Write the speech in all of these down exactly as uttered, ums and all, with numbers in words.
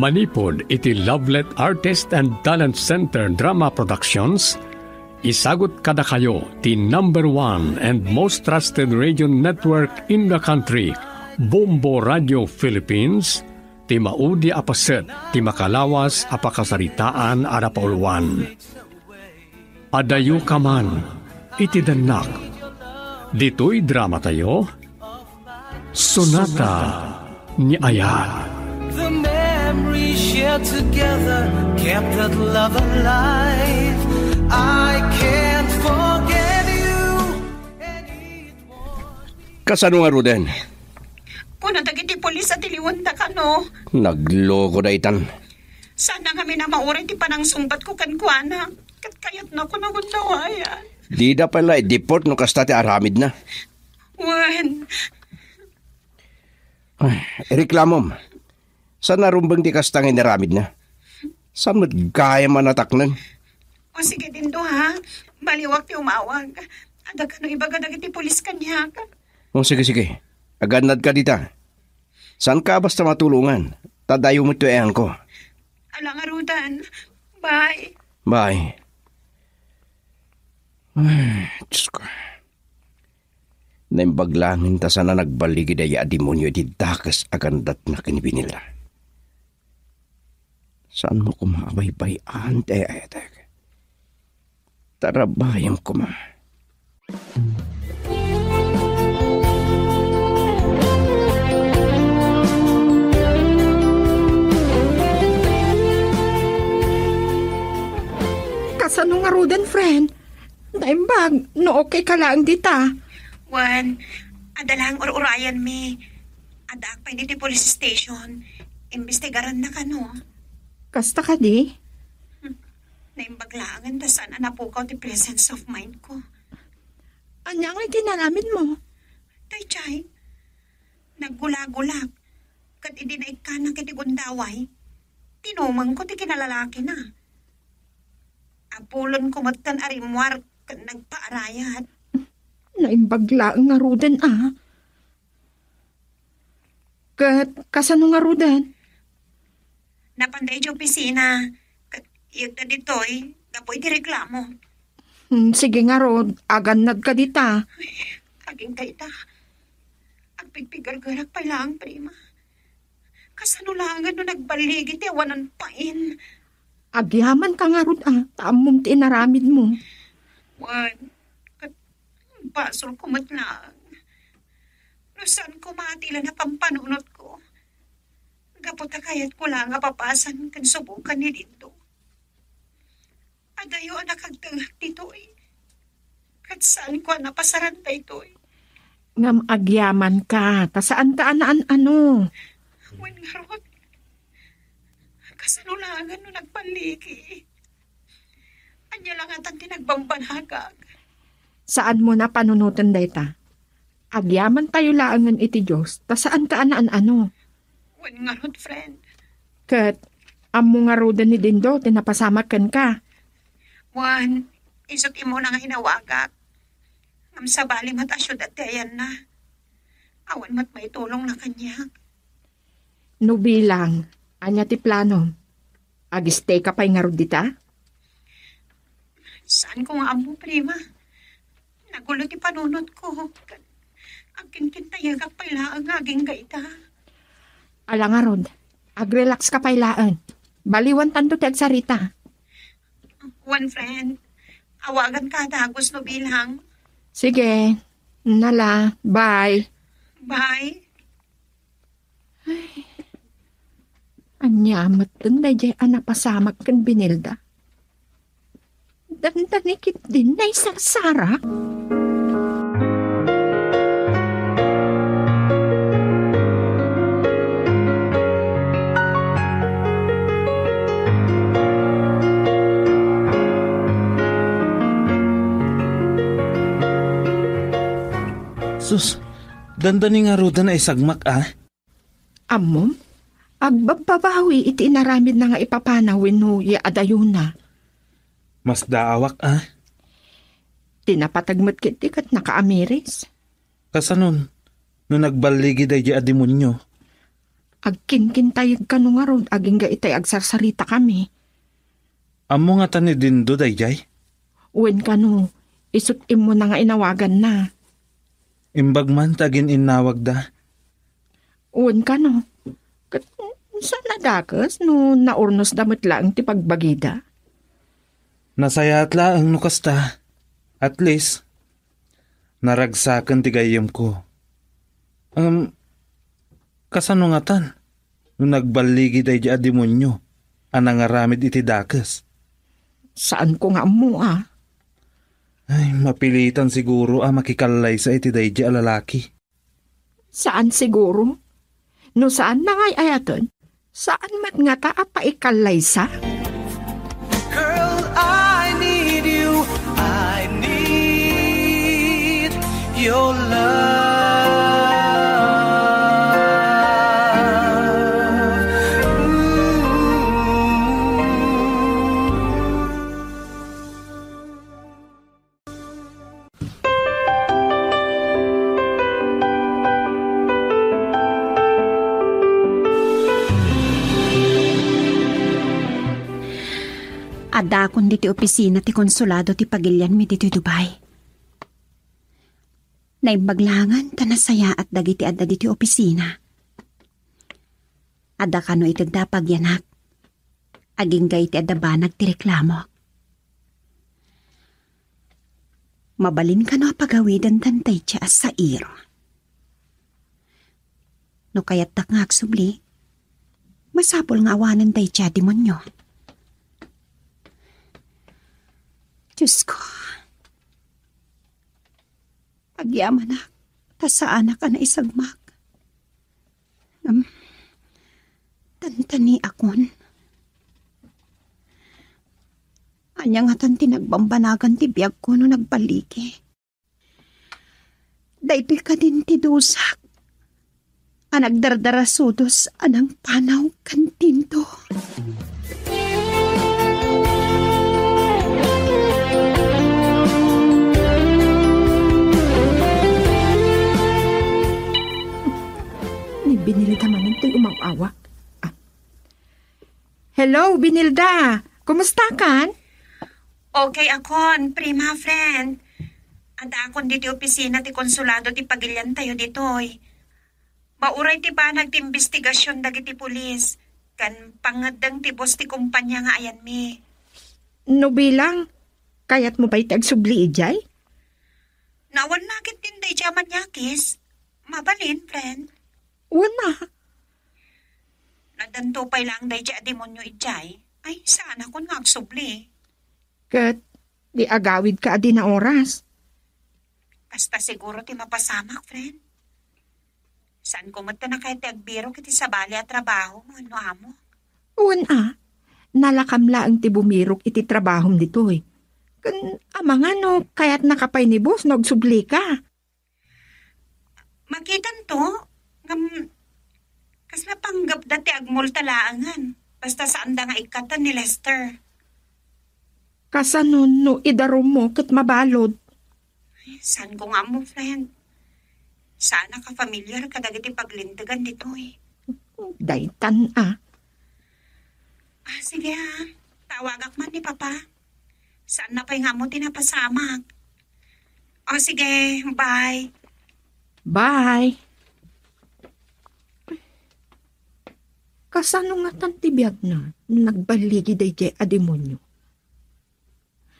Manipud iti Lovelet Artist and Talent Center Drama Productions, isagut kadakayo ti number one and most trusted radio network in the country, Bombo Radio Philippines, ti maudi a paset ti makalawas a pakasaritaan a napauluan. Adayo ka man iti dannak. Ditoy dramatayo, Sonata ni Ayat. The memory shared together kept that love alive. I can't forget you. Kasano ngaruden? Kuna dagiti pulis a tiliwenda kano. Nagloko daytan. Sana ngamin a mauray ti panangsungbatko kenkuana. Ket kayatnako a gundaway. Dida pay la i-deport no kasta ti aramidna. Wen. Ay, reklamom. Saan a rumbeng ti kasta nga inaramidna? Saan met gayam a natakneng? O sige, Dindo, ha? Baliwak ti umawag. Adda kano ibaga dagiti pulis kaniak. O sige, sige. Agannadka dita. Saanka a basta matulongan. Ta adayo met ti ayanko. Ala ngaruden. Bye. Bye. Ay, Diyos ko. Naimbag laeng ta saan a nagballigi daydi a demonio iti dakes a gandatna ken ni Benilda. Saanmo koma a baybay-an ti ay-ayatek. Tarabayem koma. Kasano ngaruden, friend? Naimbag no okay ka laeng dita. Wen, adda laeng ur-urayenmi. Addaak pay ditoy police station. Imbestigarannak, no? Kasta kadi? Hmm. Naimbag laengen ta saan a napukaw ti presence of mind ko. Ania ngay ti inaramidmo? Daydiay, naggulagulak. Ket idi naikkanak iti gundaway, tinumengko ti kinalalakina. Apulonko metten a rimmuar ket nagpaarayat. Naimbag laeng ngaruden a. Ket kasano ngaruden? Napanda iti opisina, ket iyegda ditoy gapu iti reklamo. Hmm, sige ngarud, agannadka dita. Ay, agingga ita. Agpigpigargarak pay laeng, Prima. Kasano laengen no nagballigi ti awanan pain? Agyamanka ngarud a, ta ammom ti inaramidmo. Wen, ket basolko met laeng. No saan koma ti ila napampanunotko. Gapu ta kayatko laeng a papasan ken subokan ni Dindo. Adayo a nakagtengek ditoy. Ket saanko a napasaran daytoy. Ngem agyamanka, ta saanka a naan-ano. Wen ngarud, kasano laengen no nagballigi? Ania la ngatan ti nagbambanagak? Saanmo a panunoten dayta. Agyamantayo laengen iti Dios, ta saanka a naan-ano. Wen ngarud, friend. Ket, ammo ngaruden ni Dindo ti napasamak kenka. Wen, isut' immuna nga inawagak. Ngem sabali met a siudad ti ayanna. Awan met maitulongna kaniak. No bilang, ania ti plano? Agistay ka pay ngarud dita? Saanko nga ammo, Prima. Nagulo ti panunotko. Agkinkintayegak pay laeng nga agingga ita. Ala ngarud, agrelax ka pay laeng. Baliwantanto ti agsarita. Wen, friend. Awaganka dagus no bilang. Sige. Nala, bye. Bye. Ay, ania metten daydiay a napasamak ken Benilda? Dandani ketdin naisarsarak? Sus, dandani ngaruden a isagmak a. Ammom, agbabbabawi iti inaramidna nga ipapanaw wenno ya adayona. Masdaawak a. Ti napateg met ketdi ket nakaamiris. Kasanon, no nagballigi daydiay a demonio, Agkinkintayeg kano ngarud agingga itay agsarsaritakami. Ammo ngatan ni Dindo daydiay? Wen kano, isut' immuna nga inawaganna. Imbag man ta agin-innawagda. Wen kano, ket saan a dakes no naurnosda met laeng ti pagbagida? Nasayaat laeng no kasta. At least, naragsaken ti gayyemko. Ngem, kasano ngatan no nagballigi daydi a demonio a nangaramid iti dakes? Saanko nga ammo, a. Ay, mapilitan siguro a makikallaysa iti daydi a lalaki. Saan siguro? No saan nangay-ayaten, saan met ngata a paikallaysa? Girl, I need you. I need your love. Ooh. Addaakon ditoy opisina ti konsulado ti pagilianmi ditoy Dubai. Naimbag laengen ta nasayaat dagiti adda ditoy opisina. Adda kano itedda a pagyanak. Agingga iti adda banag ti reklamo. Mabalin kano a pagawiden daydiay a sairo? No kayattak nga agsubli, masapul nga awanen daydiay a demonio. Diyos ko, agyamanak, ta saanak a naisagmak. Ngem, tantaniakon. Ania ngatan ti nagbambanagan ti biagko no nagballigi? Daytoy kadin ti dusak a nagdardarasudos a nangpanaw ken Dindo. Ni Benilda manen toy umawawag. Ah. Hello, Benilda. Kumustakan? Okay akon, prima, friend. Addaakon ditoy opisina ti konsulado ti pagiliantayo ditoy. Mauray ti banag ti imbestigasion dagiti pulis, ken pangngeddeng ti boss ti kompania nga ayanmi. No bilang, kayatmo pay ti agsubli idiay? Naawan laket din daydiay a manyakis. Mabalin, friend. Wen a. Nadanto pay laeng daydiay a demonio idiay. Ay, saanakon nga agsubli. Ket, di agawidka a di naoras. Kasta siguro ti mapasamak, friend. Saanko met a kayat ti agbirok iti sabali a trabaho, no amo. Wen a, nalakam laeng ti bumirok iti trabahom ditoy. Ken amangan no kayatnaka pay ni boss no agsublika. Makitanto, ngem kasla panggepda ti agmulta laengen, basta saanda nga ikkatan ni Lester. Kasano no idarummo ket mabalud? Ay, saanko nga ammo, friend. Saanak a familiar kadagiti paglintegan ditoy. Daytan a. Ah, sige a. Tawagak man ni Papa. Saanna pay nga ammo ti napasamak. O, sige, bye. Bye. Kasano ngatan ti biagna? Nagballigi daydiay a demonio.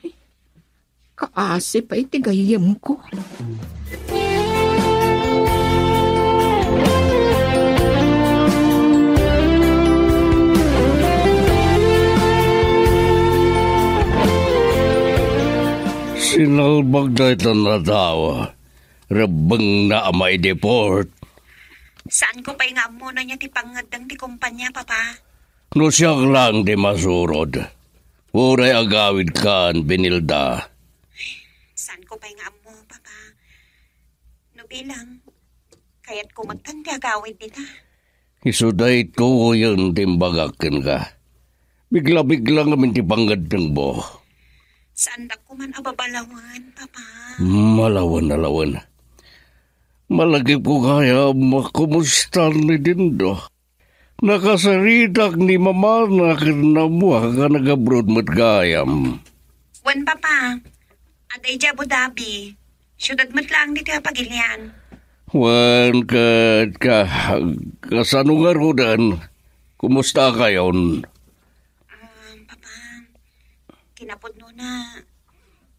Ay, kaasi pay ti gayyemko. Sinalbag daytan a tao. Rebbengna a maideport. Saanko pay nga ammo no ania ti pangngeddeng ti kompania, Papa. No siak laeng ti masurod, uray agawidkan, Benilda. Saanko pay nga ammo, Papa. No bilang, kayatko met ti agawid dita. Isu daytoyen ti imbagak kenka. Bigla-bigla ngamin ti pangngeddengmo. Saandak koma a babalawen, Papa. Malawen a lawen. Malagipko gayam a kumusta ni Dindo. Nakasaritak ni Mama ken ammoak a nag-abroad met gayam. Wen, Papa. Adda idiay Abu Dhabi. Siudad met laeng ditoy a pagilian. Wen, ket ka, kasano ngaruden? Kumustakayon? Ah, Papa, kinapudnona,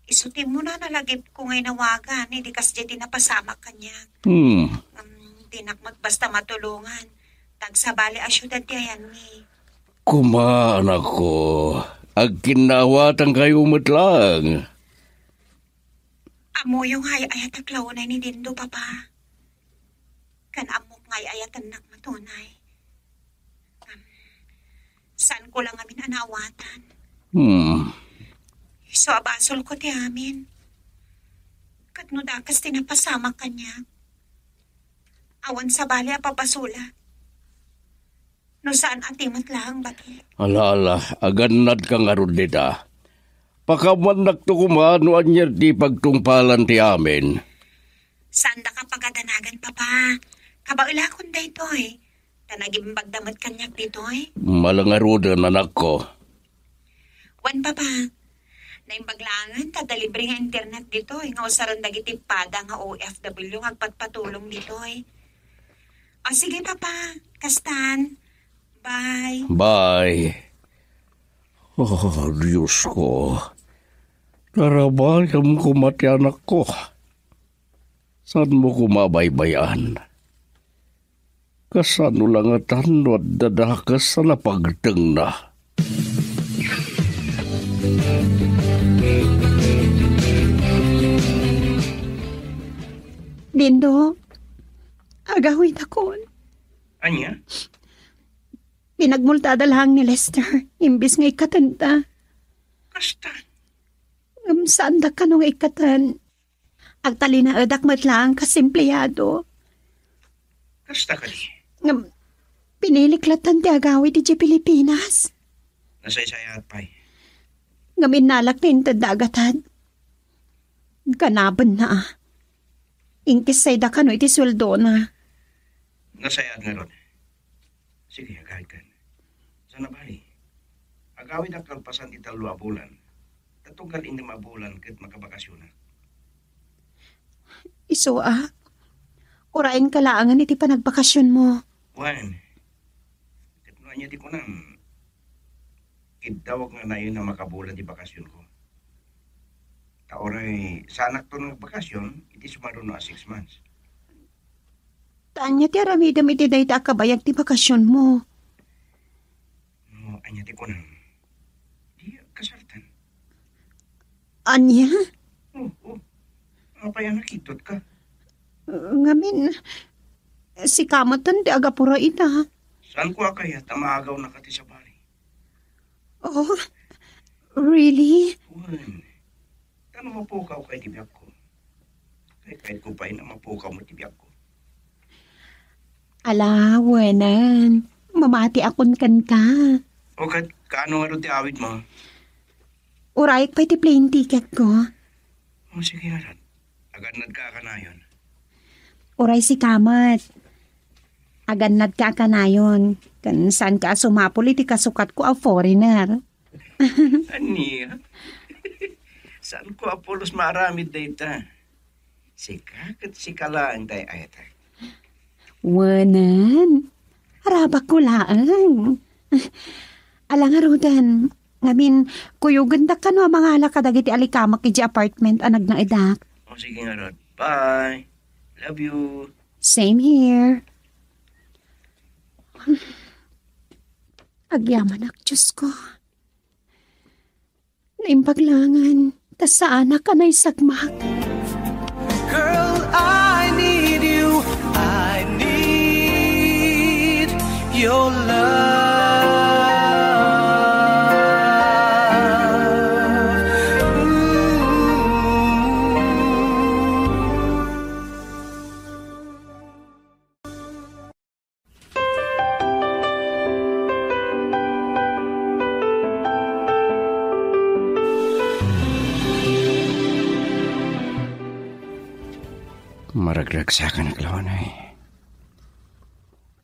isu ti umuna a nalagipko nga inawagan, idi kasdiay ti napasamak kaniak. Hmm. Am, dinak met basta matulongan. Ta agsabali a siudad ti ayanmi. Koma, anakko, agkinnaawatankayo met laeng. Ammoyo nga ay-ayatak la unay ni Dindo, Papa. Ken ammok nga ay-ayatennak met unay. Am, saanko la ngamin a naawatan. Hmm. Isu a basolko ti amin. Ket no dakes ti napasamak kaniak, awan sabali a pabasolak. No saan a ti met laeng bagi. Ala, ala, agannadka ngarud dita. Pakaamannakto koma no ania ti pagtungpalan ti amin. Saandaka pagadanagan, Papa. Kabaelakon daytoy. Ta nagimbagda met kaniak ditoy. Ala ngaruden, anakko. Wen, Papa. Naimbag laengen ta adda libre nga internet ditoy nga usaren dagiti pada nga O F W nga agpatpatulong ditoy. O, sige, Papa. Kastan. Bye. Bye. Oh, Diosko. Tarabayam koma ti anakko. Saanmo koma a baybay-an? Kasano la ngatan no adda dakes a napagtengna? Dindo, agawidakon. Ania? Pinagmultada laeng ni Lester, imbes nga ikkatenta. Kasta? Ngem saandak kano nga ikkaten. Agtalinaedak met laeng kas empleado. Kasta kadi? Ngem, pinilik latta ti agawid idiay Pilipinas. Nasaysayaat pay. Ngem innalak nga inted da a gatad. Ganabenna a. Inkissayda kano iti sueldona. Nasayaat ngarud. Sige, agawidkan. Saan a bali? Agawidak kalpasan ti tallo a bulan. Ta tunggal innem a bulan ket makabakasionak. Isu a, urayenka laengen iti panagbakasionmo. Wen, ket no ania ti kunam, iddawak nga nayon a makabulan ti bakasionko. Ta uray saanakto nga agbakasion iti sumaruno a six months. Ta ania ti aramidem iti dayta a kabayag ti bakasionmo? No ania ti kunam, di kasartan. Ania? Oh, oh. Apay a nakitut ka? Ngamin, sika metten ti agapura ita. Saanko a kayat a maagawnaka ti sabali? Oh, really? Wen, ta no mapukawka iti biagko, kaykayatko pay a mapukawmo iti biagko. Ala, wenen. Mamatiakon kenka. O ket, kaano ngarud ti awidmo? Urayek pay ti plane ticketko. O, sige ngarud. Agannadka a kanayon. Uray sika met. Agannadka a kanayon. Ken saanka a sumapul iti kasukatko a foreigner. Ania? Saanko a pulos maaramid dayta. Sika ket sika laeng ti ay-ayatek. Wenen. Arabakko laeng. Ala ngaruden, ngamin, kuyogendak kano a mangala kadagiti alikamak idiay apartment a nagnaedak. O, sige ngarud. Bye. Love you. Same here. Agyamanak, Diosko. Naimbag laengen, ta saanak a naisagmak. Girl, I need you. I need your love. Ooh. Maragragsakan a klawanay.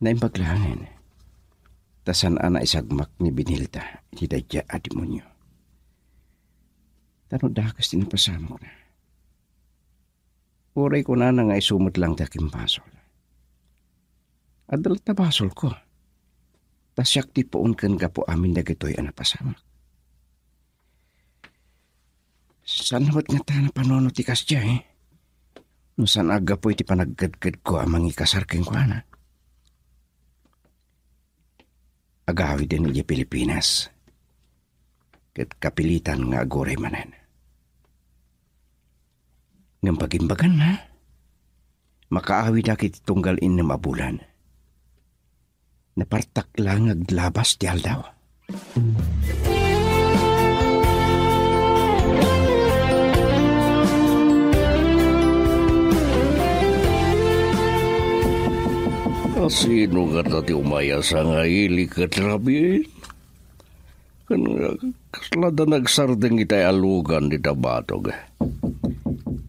Naimbag laengen. Ta saan a naisagmak ni Benilda iti daydiay a demonio. Ta no dakes ti napasamokna, uray kunana nga isu met laeng ti akimbasol. Adda latta basolko. Ta siak ti puon ken gapu amin dagitoy a napasamak. Saan met ngata a napanunot ti kasdiay? No saan a gapu iti panagkedkedko a mangikasar kenkuana. Agawiden idiay Pilipinas. Ket kapilitan nga aguray manen. Ngem pagimbaganna, makaawidak iti tunggal innem a bulan. Napartak laeng nga aglabas ti aldaw. Asino ngata ti umay a sangaili ket rabii? Ken kasla da nagsardeng itay a lugan dita batog.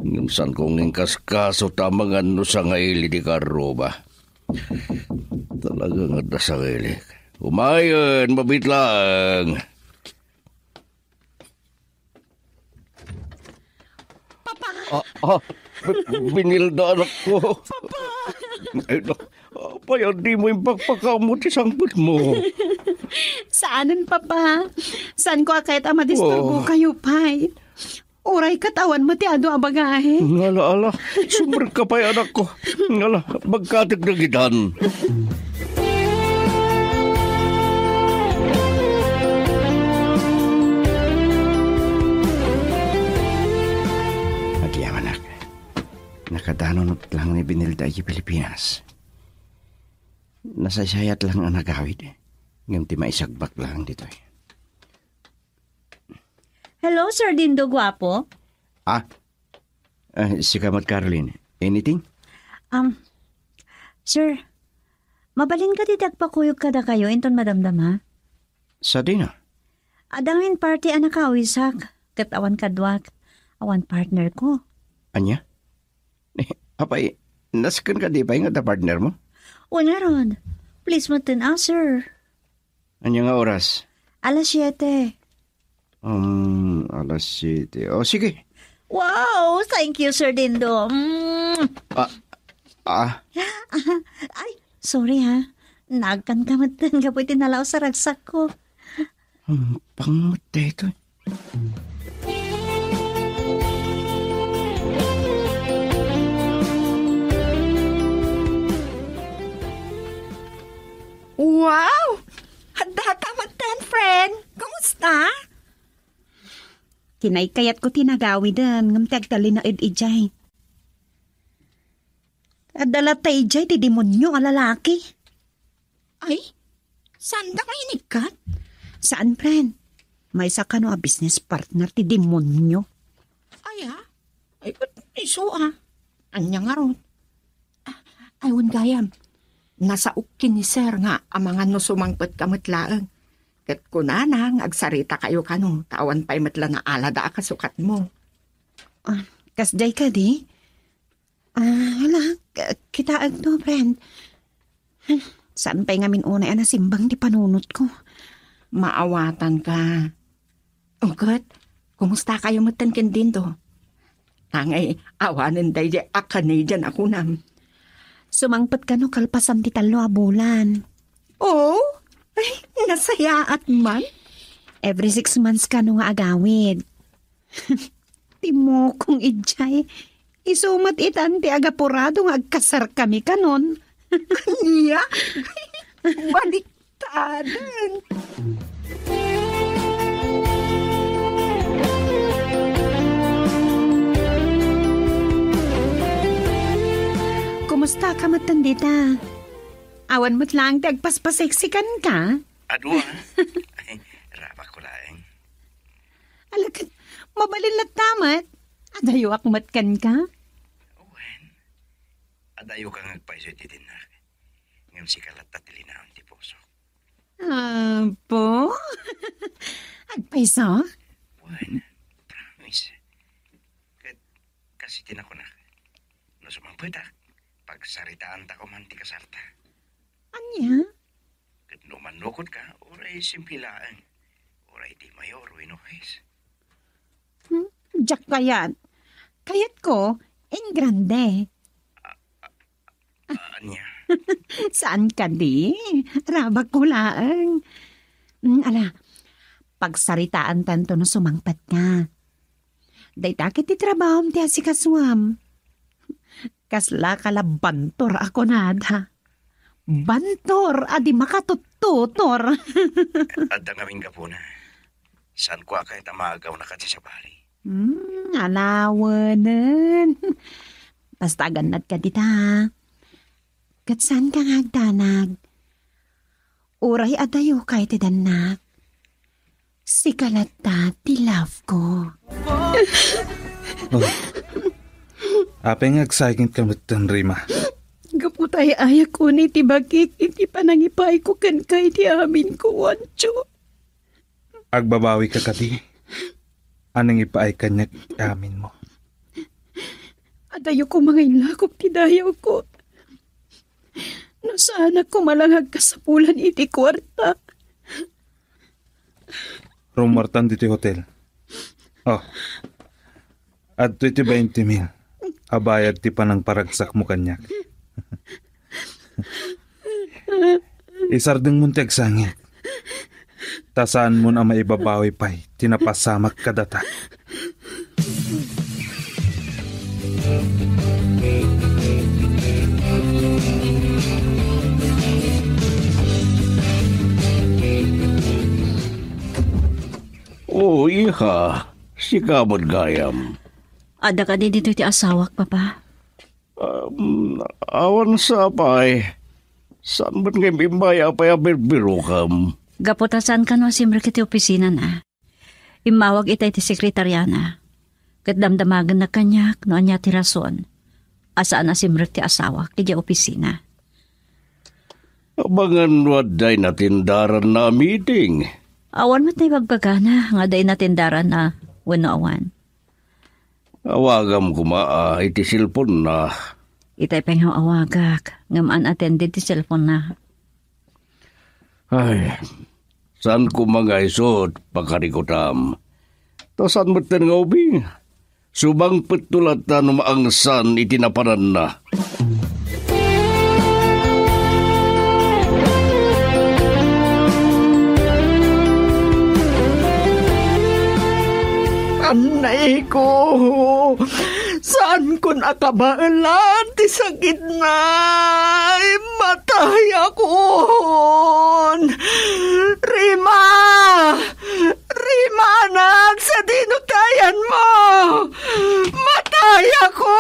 Ngem saanko nga inkaskaso ta amangan no sangaili ti karruba. Talaga nga adda sangaili. Umayen, mabiit laeng. Papa! Ah, ah, Bi-, Benilda, anakko. Papa! Ay, nak-, apay a dimo impakpakaammo ti sangpetmo? Saanen, Papa. Saanko a kayat a madisturbo Oh. kayo pay. Uray ket awan met ti adu a bagahe. Ngala, ala. Sumrekka pay, anakko. Ngala, bagkatek dagidan. Agyamanak. Nakadanonot lang ni Benilda iti Pilipinas. Nasaysayat lang a nagawid. Ngem ti maisagbaklak lang ditoy. Hello, Sir Dindo Guapo. Ah, ah, sika met, Caroline. Anything? Um, sir, mabalin kadi ti agpakuyog kadakayo inton madamdama? Sadino? Adda ngamin party a nakawisak, ket awan kaduak, awan partner ko. Ania? Apay, nasken kadi pay nga adda partner mo? Wen ngarud. Please, maten, ah, sir. Ania nga oras? Alas siete. Um, alas siete. O, sige. Wow! Thank you, Sir Dindo. Mm. Ah, ah. Ay, sorry ha. Nagkan ka met gapu iti nalaus a ragsakko. Hampang met daytoy. Wow! Addaka metten, friend. Kumusta? Kinaykayatko ti nagawiden, ngem ti agtalinaed idiay. Adda latta idiay ti demonio a lalaki. Ay, saanda nga inikkat? Saan, friend. Maysa kano a business partner ti demonio. Ay, ah? Ay, isu, ah. Ania ngarud? Ah, ay, wen gayam. Nasaok ken ni Sir nga amangan no sumangpet ka met laeng. Ket kunana nga agsarita kayo kano, ta awan pay met la naalada a kasukatmo. Ah, kasdiay kadi? Ah, hala, k-, kitaek to, friend. Hmm, saan pay ngamin unay a nasimbang ti panunotko? Maawatanka. O ket, kumusta kayo metten ken Dindo? Tangay, awanen daydiay a Canadian a kunam. Sumangpet kano kalpasan ti tallo a bulan. Oh? Ay, nasayaat man. Every six months kano nga agawid. Ti mokong idiay. Isu met itan ti agapurado nga agkasarkami kanon. Ania? Baliktaden. Kumusta ka met dita? Awan met laeng ti agpaspaseksi kenka? Adu, ah. Ay, rabak ko laeng. Ala ket, mabalin latta met. Adayoak met kenka? Wen, adayoka nga agpayso iti dinnak. Ngem sika latta ti linaon ti pusok. Apo? Agpayso? Wen, promise. Ket kas iti nakunak, no sumangpetak, pagsaritaanta koma ti kasarta. Ania? No mannukotka, uray simple laeng. Uray di mayor wenno high. Hmm? Diak kayat. Kayatko, in grande. Ania? Saan kadi? Rabakko laeng. Hmm, ala, pagsaritaantanto no sumangpetka. Dayta ket ti trabahom ti asikasuam. Kasla kala bantor a kunada. Bantor a di makatuttutor. Adda ngamin gapuna. Saanko a kayat a maagawna kadi sabali. Hmm, anawenen. Basta agannad ka dita. Ket saanka nga agdanag. Uray adayo kay ti dannak. Sika latta ti love ko. Oh. Apay nga agsaginka metten, Rima? Gapu ta ay-ayakon iti bagik iti panangipayko kenka iti amin ko, Juancho. Agbabawika kadi? Anang ipaay kaniak ti aminmo? Adayo koma nga inlakop ti dayawko. No saanak koma la nga agkasapulan iti kuarta. Rumuartan ditoy hotel. Oh. Adtoy ti twenty mil a bayad ti panangparagsakmo kaniak. Isardengmon ti agsangit. Ta saanmon a maibabawi pay ti napasamak kadata. O, iha, sika met gayam. Adda kadi ditoy ti asawak, Papa? Um, awan sa pay. Saan met nga imbay apay a birbirokem? Gapu ta saan kano a simrek iti opisinana. Immawag itay ti sekretariana. Ket damdamagenna kaniak no ania ti rason a saan a simrek ti asawak idiay opisina. Abangan no adda inatendaranna a meeting. Awan met naibagbagana nga adda inatendaranna wenno awan. Awagam koma, ah, iti cellphone-na. Itay pay nga awagak, ngem unattended ti cellphone-na. Ay, saan koma nga isu ti pakarikutam. Ta saan metten nga ubing. Sumangpetto latta no maangsan iti napananna. Annayko, saankon a kabaelan ti sakitna. Matayakon. Rima! Rima, anak, sadino ti ayanmo? Matayakon!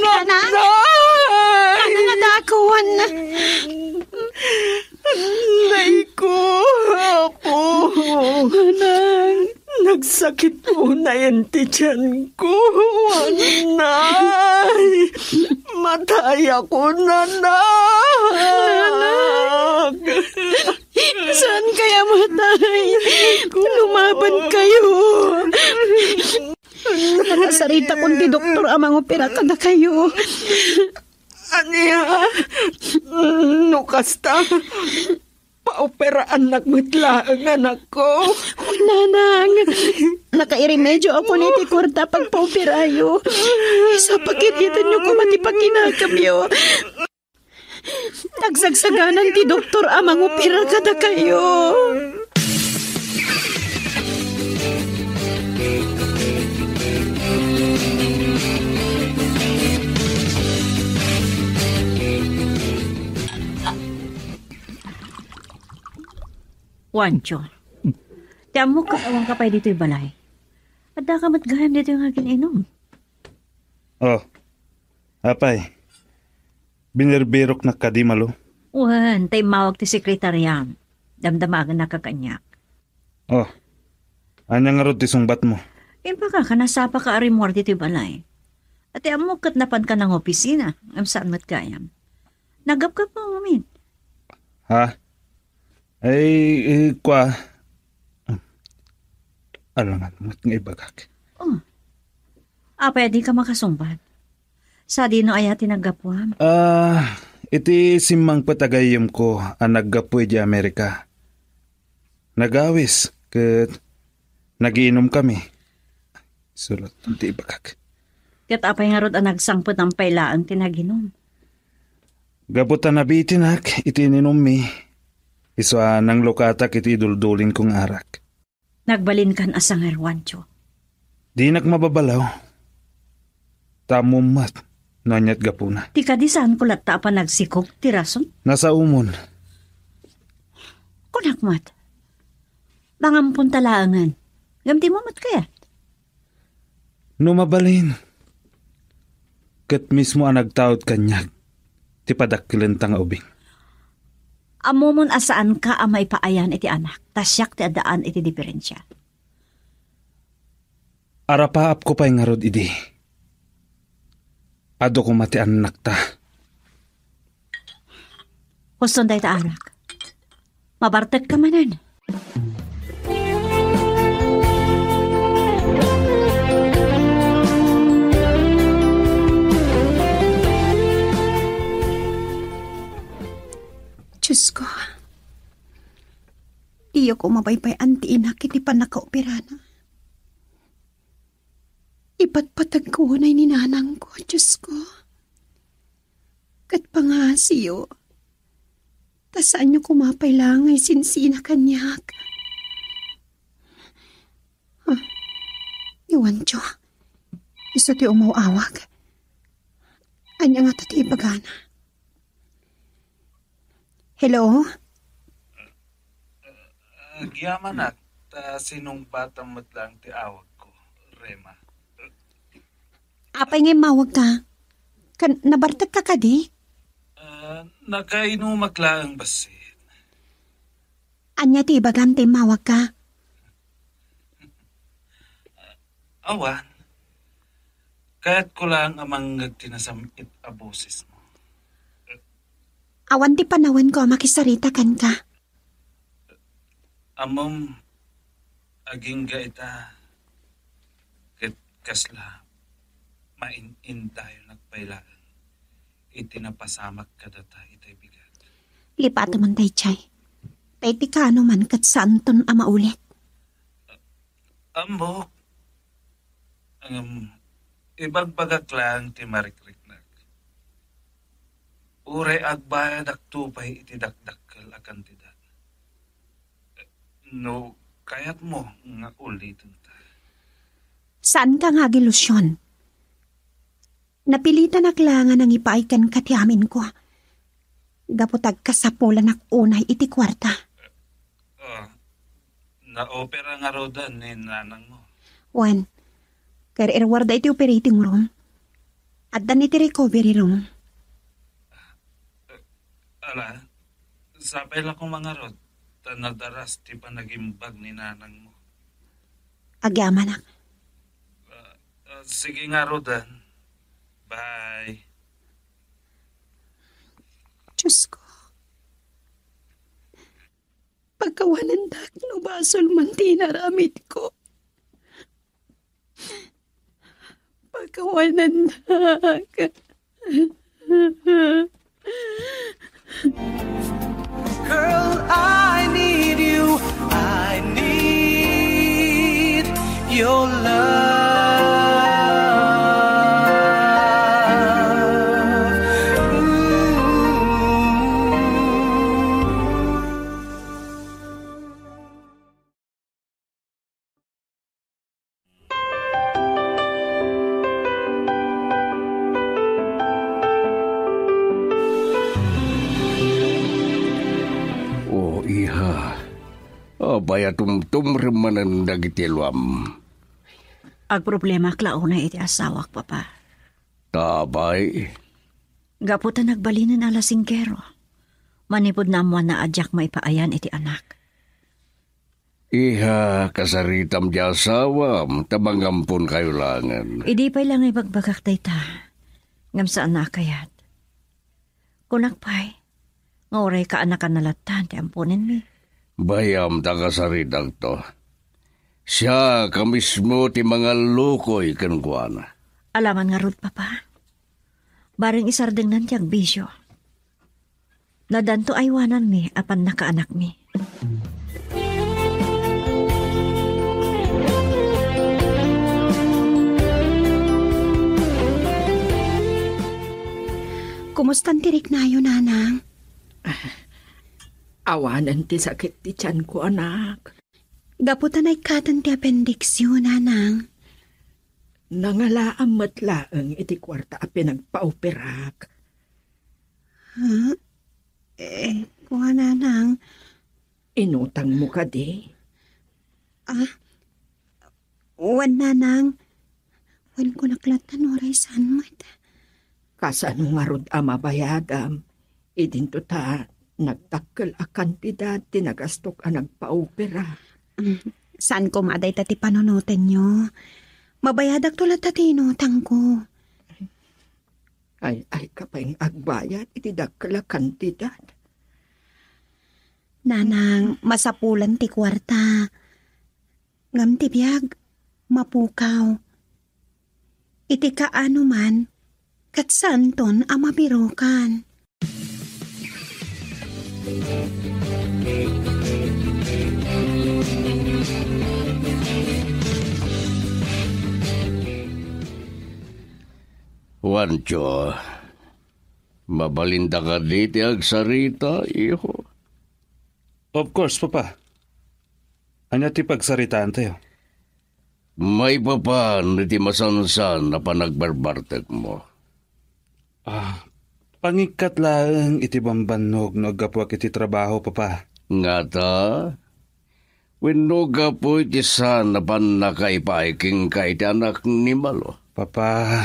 Nanang! Nanang! Nanang, adakon! Nay ko, Apo! Nanang! Nagsakit unayen ti tiyanko, anay! Matayakon, anak! Nanang! Saan kaya matay? Lumaban kayo. Nakasaritakon ti doktor a mangopera kadakayo. Ania? No kasta, paoperaannak met laeng, anakko. Nanang, nakairemedioakon iti kuarta pagpaoperayo. Isapakit itanyo koma ti pakinakamyo. Nagsagsaganan ti doktor a mangopera kadakayo. Juancho, ti ammok ket awanka pay ditoy balay. Addaka met gayam ditoy nga agin-inum. Oh, apay, binirbiroknak kadi, Malo? Wen, ta immawag ti sekretariam. Damdamagennak a kaniak. Oh, ania ngarud ti sungbatmo? Impakaka, nasapaka a rimmuar ditoy balay. Iti ammok ket napanka nangopisina, ngem saan met gayam. Naggapgapmo ngamin. Ha? Ay, eh, kua. Alangan met nga ibagak. Oh. Apay a dika makasungbat? Sadino aya ti naggapuam? Ah, Iti simmangpet a gayyemko a naggapu idiay Amerika, nagawis ket nagiinumkami. Sulat ti ibagak. Ket apay ngarud a nagsangpet pay laeng ti naginum? Gapu ta nabitinak iti ininummi, isu a nanglukatak iti iduldulingko nga arak. Nagbalinkan a sangerwancho. Dinak mababalaw. Ta ammom met no aniat gapuna. Ti kadi saanko latta a panagsikog ti rason? Nasaomon. Kunak met. Mangampon ta laengen. Ngem dimo met kayat. No mabalin, ket mismo a nagtaud kaniak ti padakkelenta nga ubing. Ammomon a saanka a maipaayan iti anak, ta siak ti addaan iti diferensia. Arapaapko pay ngarud idi. Adu koma ti annakta. Huston dayta arak. Mabartekka manen. Diyos ko, diyo ko mabaybay-an ti inak iti pannakaoperana. Ipatpatagko unay ni nanangko, Diyos ko. Ket pangasiyo, ta saanyo koma pay la nga isinsinna kaniak. Ah, ni Juancho, isu ti umaw-awag. Ania ngata ti ibagana? Hello? Agyamanak, ta sinungbatam met laeng ti awagko, Rema. Apay nga immawagka? Kan-, nabartekka kadi? Ah, nakainumak laeng bassit. Ania ti ibagam ta immawagka? Awan. Kayatko laeng a mangngeg ti nasam-it a bosesmo. Awan ti panawenko a makisarita kenka. Ammom, agingga ita, ket kasla main-indayonak pay laeng iti napasamak kadata itay bigat. Lipatemon daydiay. Ta iti kaano man ket saanton a maulit. Ammok. Ngem, ibagbagak laeng ti marikriknak. Uray agbayadakto pay iti dakdakkel a kantidad. No kayatmo nga ulitenta. Saanka nga agilusion. Napilitanak la nga nangipaay kenka ti aminko. Gapu ta agkasapulanak unay iti kuarta. Ah, naopera ngaruden ni nanangmo? Wen, kair-irwarda iti operating room. Addan iti recovery room. Ala, sapay la koma ngarud, ta nadaras ti panagimbag ni nanangmo. Agyamanak. Ah, ah, sige ngaruden. Bye. Diyos ko. Pakawanendak no basol man ti inaramidko. Pakawanendak. Girl, I need you. I need your love. Ooh. O iha, apay a tumtumrem manen dagiti eluam? Agproblemak la unay iti asawak, Papa. Ta apay? Gapu ta nagbalinen a lasingkero, manipud naammoanna a diak maipaayan iti anak. Iha, kasaritam ti asawam, ta mangamponkayo laengen. Idi pay la nga ibagbagak dayta, ngem saanna a kayat. Kunak pay, nga uray kaanakanna lattan ti amponenmi. Bayam ta kasaritakto. Siak a mismo ti mangallukoy kenkuana. Alaman ngarud, Papa. Bareng isardengnan ti agbisio. Nadanto aywananmi a pannakaanakmi. Kumustan ti riknayo, Nanang? Awanen ti sakit ti tianko, anak. Gapu ta naikkaten ti appendixyo, Nanang. Nangalaam met laeng iti kuarta a pinagpaoperak. Ha? Eh, kua, Nanang. Inutangmo kadi? Ah, wen, Nanang. Wen, kunak latta no uray saan met. Kasano ngarud a mabayadam? Idinto ta nagdakkel a kantidad ti nagastok a nagpaopera. Mm, saan koma dayta ti panunotenyo. Mabayadakto latta ti inutangko. Ay, ay, ka pay nga agbayad iti dakkel a kantidad. Nanang, masapulan ti kuarta. Ngem ti biag, mapukaw. Iti kaano man, ket saanton a mabirukan. Juancho, mabalinda kadi ti agsarita, iho? Of course, Papa. Ania ti pagsaritaantayo? Maipapan iti masansan a panagbarbartekmo. Ah, pangikkat laeng iti bambannog no aggapuak iti trabaho, Papa. Ngata? Wenno gapu iti saan a pannakaipaay kenka iti anak ni Malo? Papa,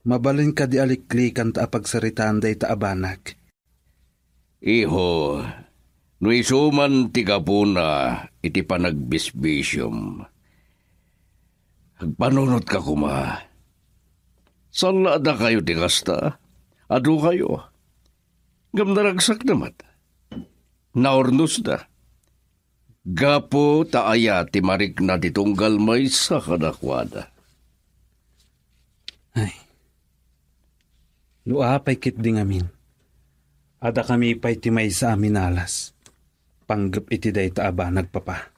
mabalin kadi a liklikanta a pagsaritaan dayta a banag? Iho, no isu man ti gapuna iti panagbisbisiom, agpanunotka koma. Saan la a dakayo ti kasta? Adukayo. Ngem naragsakda met. Naurnosda. Gapu ta aya ti marikna ti tunggal maysa kadakuada? Ay. No apay ketdi ngamin, adda kami pay ti maysa a minalas, panggep iti dayta a banag, Papa.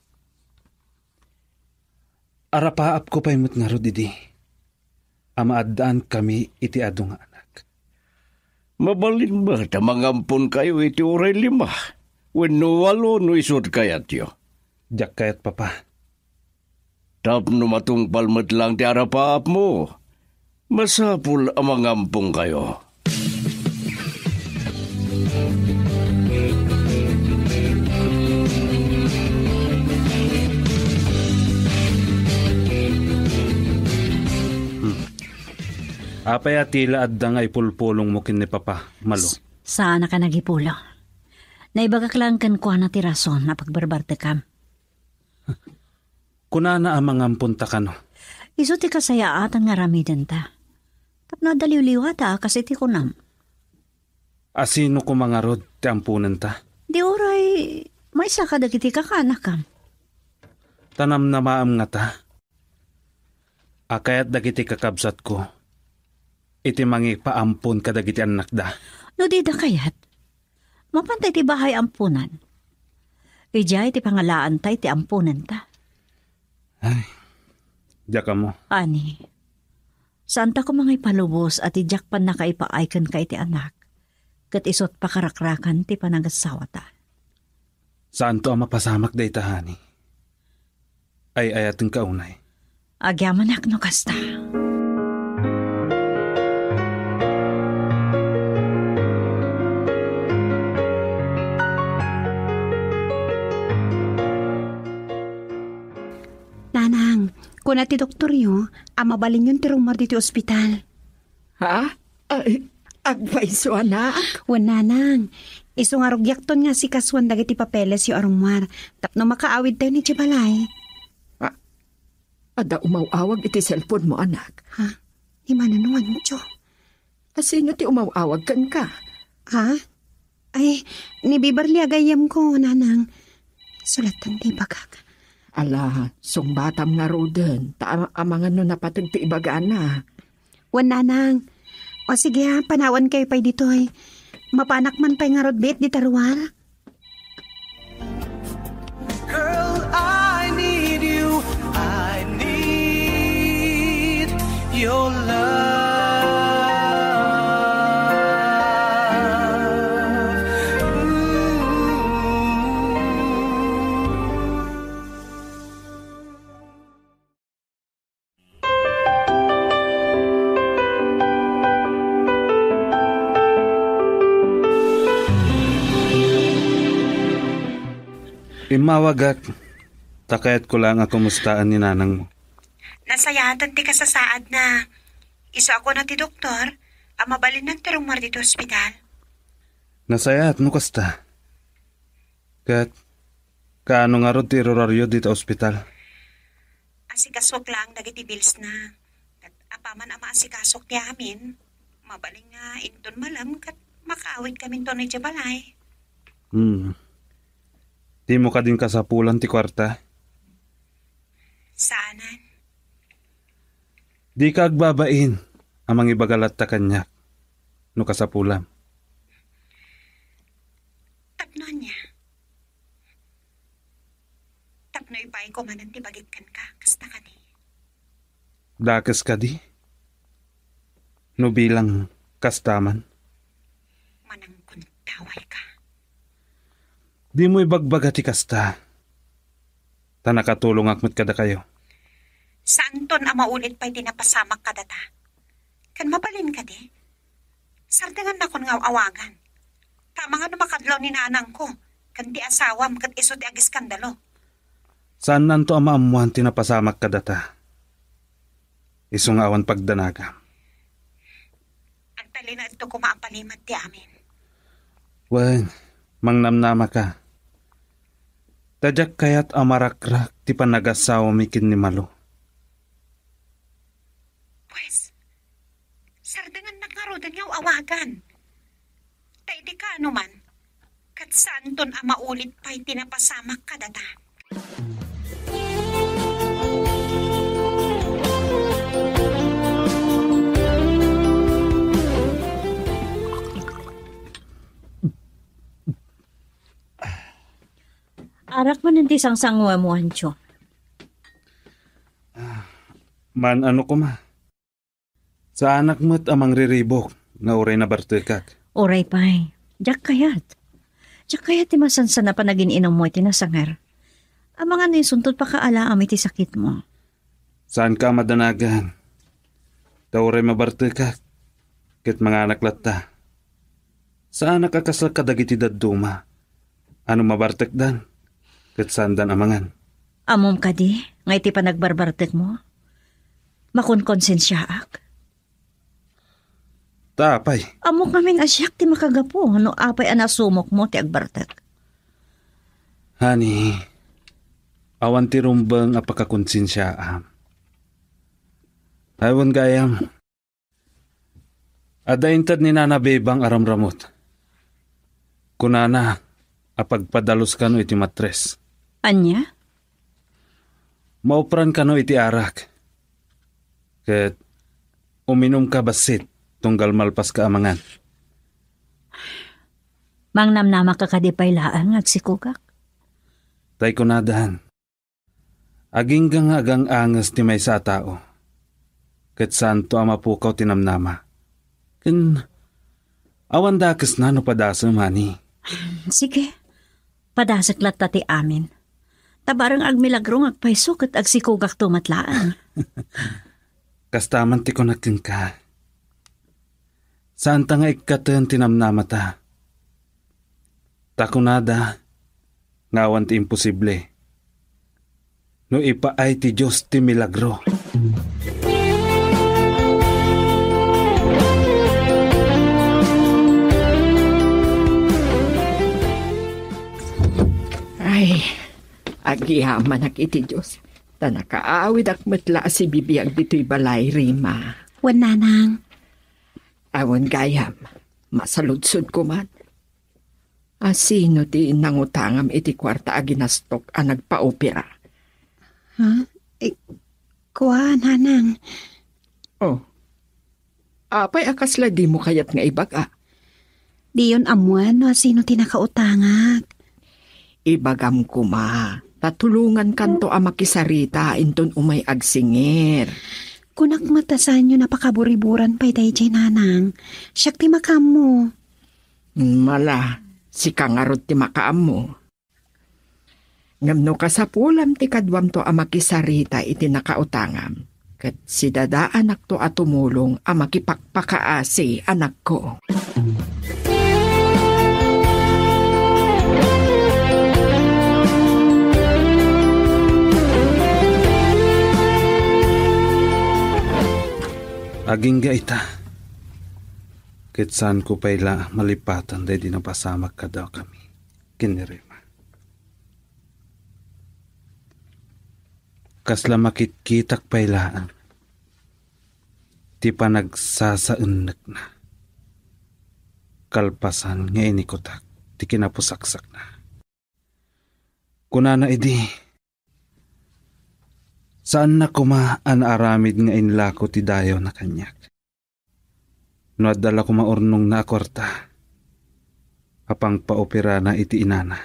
Arapaapko pay met ngarud idi a maaddaan kami iti adu nga anak. Mabalin met a mangamponkayo iti uray lima wenno walo no isu ti kayatyo. Diak kayat, Papa. Tapno matungpal met lang ti arapaapmo, masapul a mangamponkayo. Hmm. Apay a ti la adda nga ipulpulongmo ken ni Papa, Malo? S-, saanak a nagipulo. Naibagak lang kenkuana ti rason a pagbarbartekam. Kunana a mangamponta kano? Isu ti kasayaatan nga aramidenta. Tapno adda liwliwata a kas iti kunam. A sino koma ngarud ti amponenta? Di uray maysa kadagiti kakaanakam. Ta namnamaem ngata a kayat dagiti kakabsatko iti mangipaampon kadagiti annakda. No dida kayat, mapanta iti bahay amponan. Idiay ti pangalaanta iti amponenta. Ay, diak ammo. Ani, saanta koma nga ipalubos a ti diak pannakaipaay kenka iti anak, ket isut' pakarakrakan ti panagasawata. Saanto a mapasamak dayta, honey. Ay-ayatenka unay. Agyamanak no kasta. Nanang, kuna ti doktoryo a mabalinyon ti rummuar ditoy ospital. Ha? Ay, agpayso, anak? Wen, Nanang. Isu nga rugiakton nga asikasuan dagiti papelesyo a rummuar tapno makaawidtayo idiay balay. Ah, adda umaw-awag iti cellphone mo, anak. Ha? Ni Manong Juancho. A, sino ti umaw-awag kenka? Ha? Ay, ni Beverly a gayyemko, Nanang. Isu latta ti ibagak. Ala, sungbatam ngaruden, ta am-, amangan no napateg ti ibagana. Wen, Nanang. O sige, ha, panawankayo pay ditoy. Mapanak man pay ngarud biit dita ruar? Girl, I need you. I need your love. Mm. Immawagak, ta kayatko laeng a kumustaen ni nanangmo. Nasayaatan ti kasasaadna. Isu a kuna ti doktor a mabalinnak ti rumuar ditoy ospital. Nasayaat no kasta. Ket kaano ngarud ti iruaryo dita ospital? Asikasuak laeng dagiti bills na. Ket apaman a maasikasuak ti amin, mabalin nga inton malem ket makaawidkaminto idiay balay. Hmm. Dimo kadin kasapulan ti kuarta? Saanen. Dika agbabain a mangibaga latta kaniak no kasapulam. Tapno ania? Tapno ipaayko manen ti bagik kenka, kasta kadi? Dakes kadi? No bilang kasta man? Manangkuntaway ka. Dimo ibagbaga ti kasta. Ta nakatulongak met kadakayo. Saanton a maulit pay ti napasamak kadata. Ken mabalin kadi? Sardengannakon nga aw-awagan. Ta amangan no makadlaw ni nanangko ken ti asawam ket isu ti agiskandalo. Saannanto a maammoan ti napasamak kadata. Isu nga awan pagdanagam. Agtalinaedto koma a palimed ti amin. Wen, mangnamnamaka. Ta diak kayat a marakrak ti panagasawami ken ni Malu. Pues, sardengannak ngaruden nga aw-awagan. Ta idi kaano man, ket saanton a maulit pay ti napasamak kadata. Arak manen ti sangsanguem, Juancho. Ah, man-ano koma? Saanak met a mangriribuk nga uray nabartekak. Uray pay, diak kayat. Diak kayat ti masansan a panagin-inummo iti nasanger. Amangan no isunto ti pakaalaam iti sakitmo. Saanka a madanagan. Ta uray mabartekak, ket manganak latta. Saanak a kasla kadagiti dadduma a no mabartekdan, ket saandan a mangan. Ammom kadi nga iti panagbarbartekmo, makonkonsensiaak? Ta apay? Ammok ngamin a siak ti makagapu no apay a nasumokmo ti agbartek. Honey, awan ti rumbeng a pakakonsensiaam. Ay, wen gayam, adda inted ni Nana Bebang a ramramut. Kunana a pagpadalus kano iti matres. Ania? Maupran kano iti arak. Ket uminumka bassit tunggal malpaska a mangan. Mangnamnamaka kadi pay laeng nga agsikogak? Tay kunadan, agingga nga agang-anges ti maysa a tao, ket saanto a mapukaw ti namnama. Ken awan dakesna no padasem, honey. Sige, padasek latta ti amin. Ta bareng agmilagro nga agpayso ket agsikogakto met laeng. Kasta man ti kunak kenka. Saanta nga ikkaten ti namnamata. Ta kunada nga awan ti imposible no ipaay ti Dios ti milagro. Ay, agyamanak iti Dios, ta nakaawidak met la a sibibiag ditoy balay, Rima. Wen, nanang. Awan gayam, masaludsodko man. A sino ti nangutangam iti kuarta a ginastok a nagpaopera? Ha? Eh, kua, nanang. Oh. Apay a kasla dimo kayat nga ibaga? Diyon ammoen no asino ti nakautangak. Ibagam koma, ta tulongankanto a makisarita inton umay agsingir. Kunak met a saanyo napakaburiburan pay daydiay, nanang. Siak ti makaammo. Mala, sika ngarud ti makaammo. Ngem no kasapulam ti kaduamto a makisarita iti nakautangam, ket sidadaanakto a tumulong a makipakpakaasi, anakko. Agingga ita, ket saanko pay la malipatan daydi napasamak kadakami ken ni Rema. Kasla makitkitak pay laeng ti panagsasaennekna kalpasan nga inikutak ti kinapusaksakna. Kunana idi, saanna koma a naaramid nga inlako ti dayawna kaniak. No adda la koma urnongna a kuarta a pangpaoperana iti inana.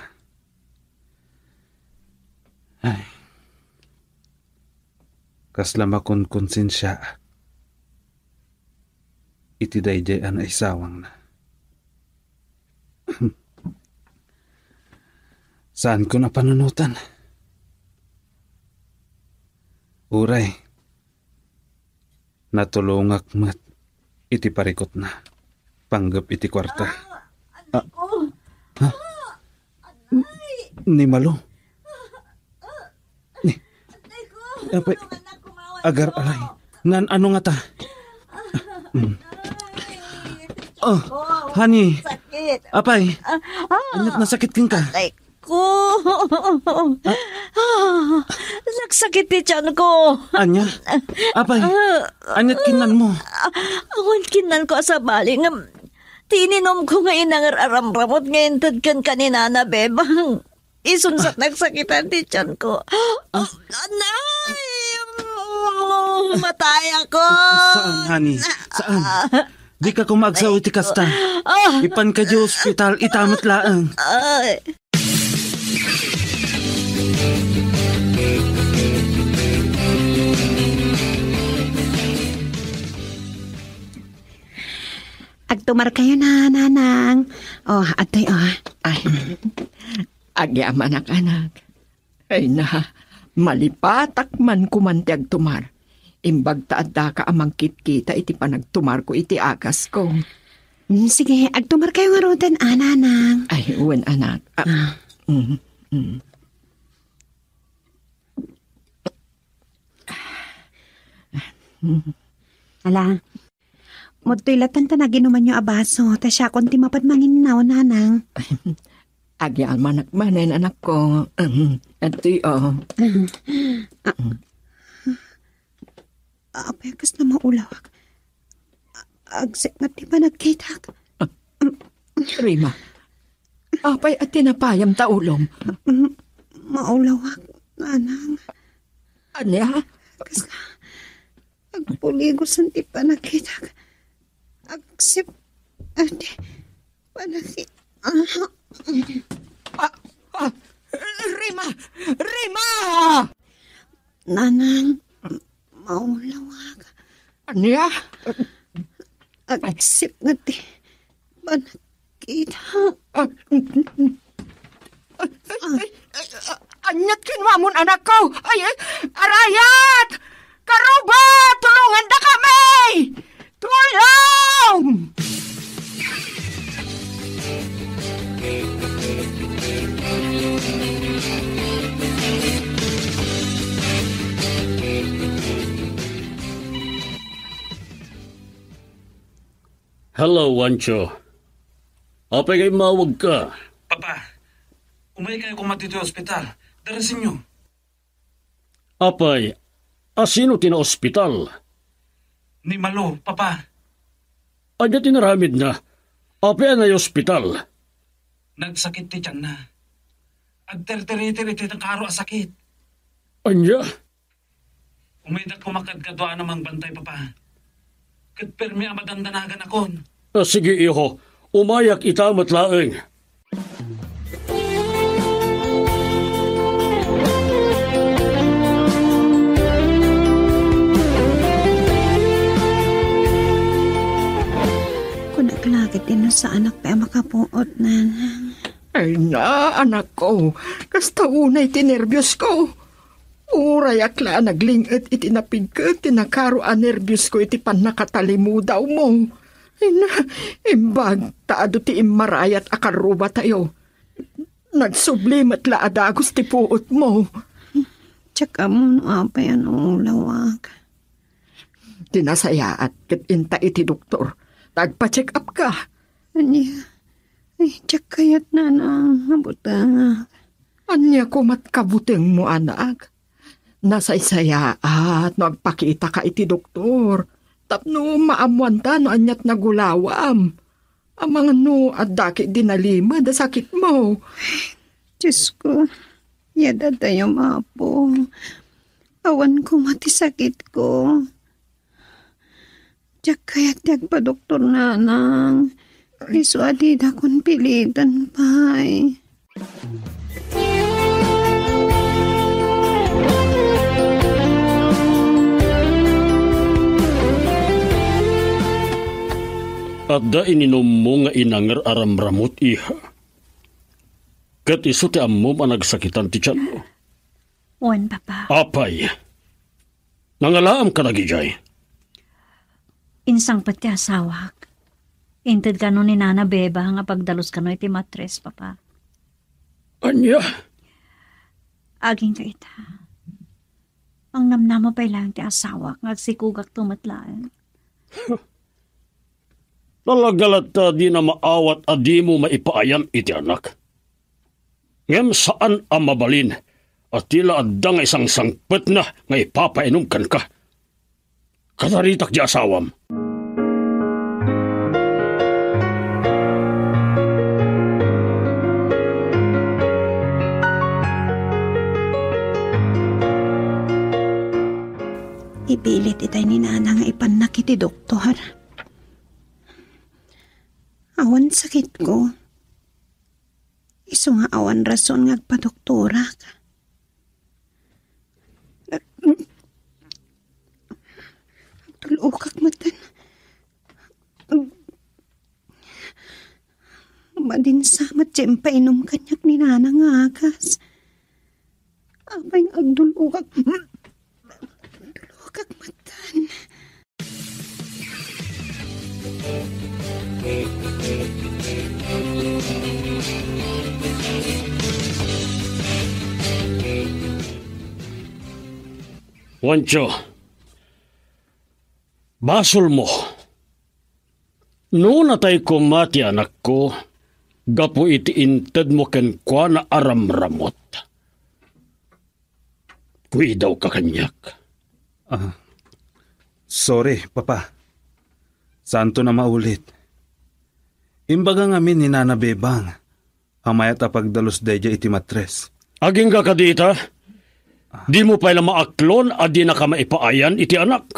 Ay, kasla makonkonsensiaak iti daydiay a naisawangna. Saanko a panunotan. Uray, natulongak met iti parikutna panggep iti kuarta. Ah, anakko. Ha? Ah, anay. Ni Malo. Ni, anay ko. Apay, tulungan na kumawan agar ko. Alay. Nan ano nga ta? Mm. Anay. Oh, honey. Sakit. Apay. Ah, ah. Ania't nasakit kenka? Anay ko. Ah. Ah, nagsakit ti tiyan ko. Ania? Apay, ah, ania't kinnanmo? Ah, awan kinnanko a sabali ngem ti ininomko nga inanger a ramramut nga inted kenka ni Nana Bebang. Isunsa nagsakitan ti tiyan ko. Ah. Anay! Matayakon! Saan, honey? Saan? Ah. Dika koma agsao iti kasta. Ah. Ipanka idiay ospital, ita met laeng. Ay. Agtumarkayo na, nanang. Oh, adtoy, oh. Ay. Agyamanak, anak. Ay na, malipatak man koman ti agtumar. Imbag ta addaka a mangkitkita iti panagtumarko iti akasko. Mm, sige, agtumarkayo ngaruden, a, nanang. Ay, wen, anak. Ah, ah. Mm, mm. Ala, mudtoy latta ta naginumanyo a baso, ta siakon ti mapan manginnaw, nanang. Agyamanak manen, anakko. Adtoy, oh. Ah. Apay, kasla maulawak. Agsipnget ti panagkitak. Ah, Rima, apay a tinapayam ta ulom? Mm, maulawak, nanang. Ania? Kasla agpuligosan ti panagkitak. Agsip, adi, panagki-, ah. Ah, ah, Rima! Rima! Nanang, maulawak. Ania? Agsipnget ti panagkitak. Ah, ania't kinuamon, anakko? Ay, ay, arayat! Karuba, tulongandakami! Tulong! Hello, Juancho. Apay nga immawagka? Papa, umaykayo koma ditoy ospital. Darasenyo. Apay, asino ti naospital? Ni Malo, Papa. Ania ti naramidna? Apay a naospital? Nagsakit ti tianna. Agtertereter iti nakaro a sakit. Ania? Umaydak koma kadkaduaanna a mangbantay, Papa. Ket permi a madandanaganakon. Ah, sige, iho. Umayak ita met laeng. Kunak la ket no saanak pay a makapuot, nanang. Ay na, anakko, kasta unay ti nerbios ko. Uray ak la a nagling-et iti napigket ti nakaro a nerbios ko iti pannakatalimudawmo. Ay na, imbag ta adu ti immarayat a karrubatayo. Nagsubli met la a dagus ti puotmo. Diak ammo no apay a naulawak. Ti nasayaat ket inta iti doktor, ta agpa-check up ka. Ania? Ay, diak kayat, nanang, a butengak. Ania komat kabutengmo, anak? Nasaysayaat no agpakitaka iti doktor tapno maammoanta no aniat nagulawam. Amangan no adda ketdi nalimed a sakitmo. Diosko, yadadayam, Apo. Awan koma ti sakitko. Diak kayat ti agpadoktor, nanang. Isu a didakon piliten pay. Adda ininummo nga inanger a ramramut, iha. Ket isu ti ammom a nagsakitan ti tianmo. Wen, Papa. Apay, nangalaam kadagidiay? Insangpet ti asawak. Inted kano ni Nana Beba nga pagdalus kano iti matres, Papa. Ania? Agingga ita. Mangnamnama pay laeng ti asawak nga agsikogakto met laeng. Talaga latta a dina maawat a dimo maipaayan iti anak. Ngem saan a mabalin a ti la adda nga isangsangpetna nga ipapainom kenka. Kataritak ti asawam. Ipilit itay ni Nana nga ipannak iti doktor. Awan sakitko. Isu nga awan rason nga agpadoktorak. Agdul-okak metten. Madinsa met ti impainom kaniak ni Nana nga agas. Apay nga agdul-okak? Agdul-okak metten. Juancho, basolmo. No natay koma ti anakko gapu iti intedmo kenkuana a ramramut, kuidawka kaniak. Ah, sorry, Papa. Saanton a maulit. Imbaga ngamin ni Nana Bebang a mayat a pagdalus daydiay iti matres. Agingga kadi ita? Dimo pay la maaklon a dinaka maipaayan iti anak?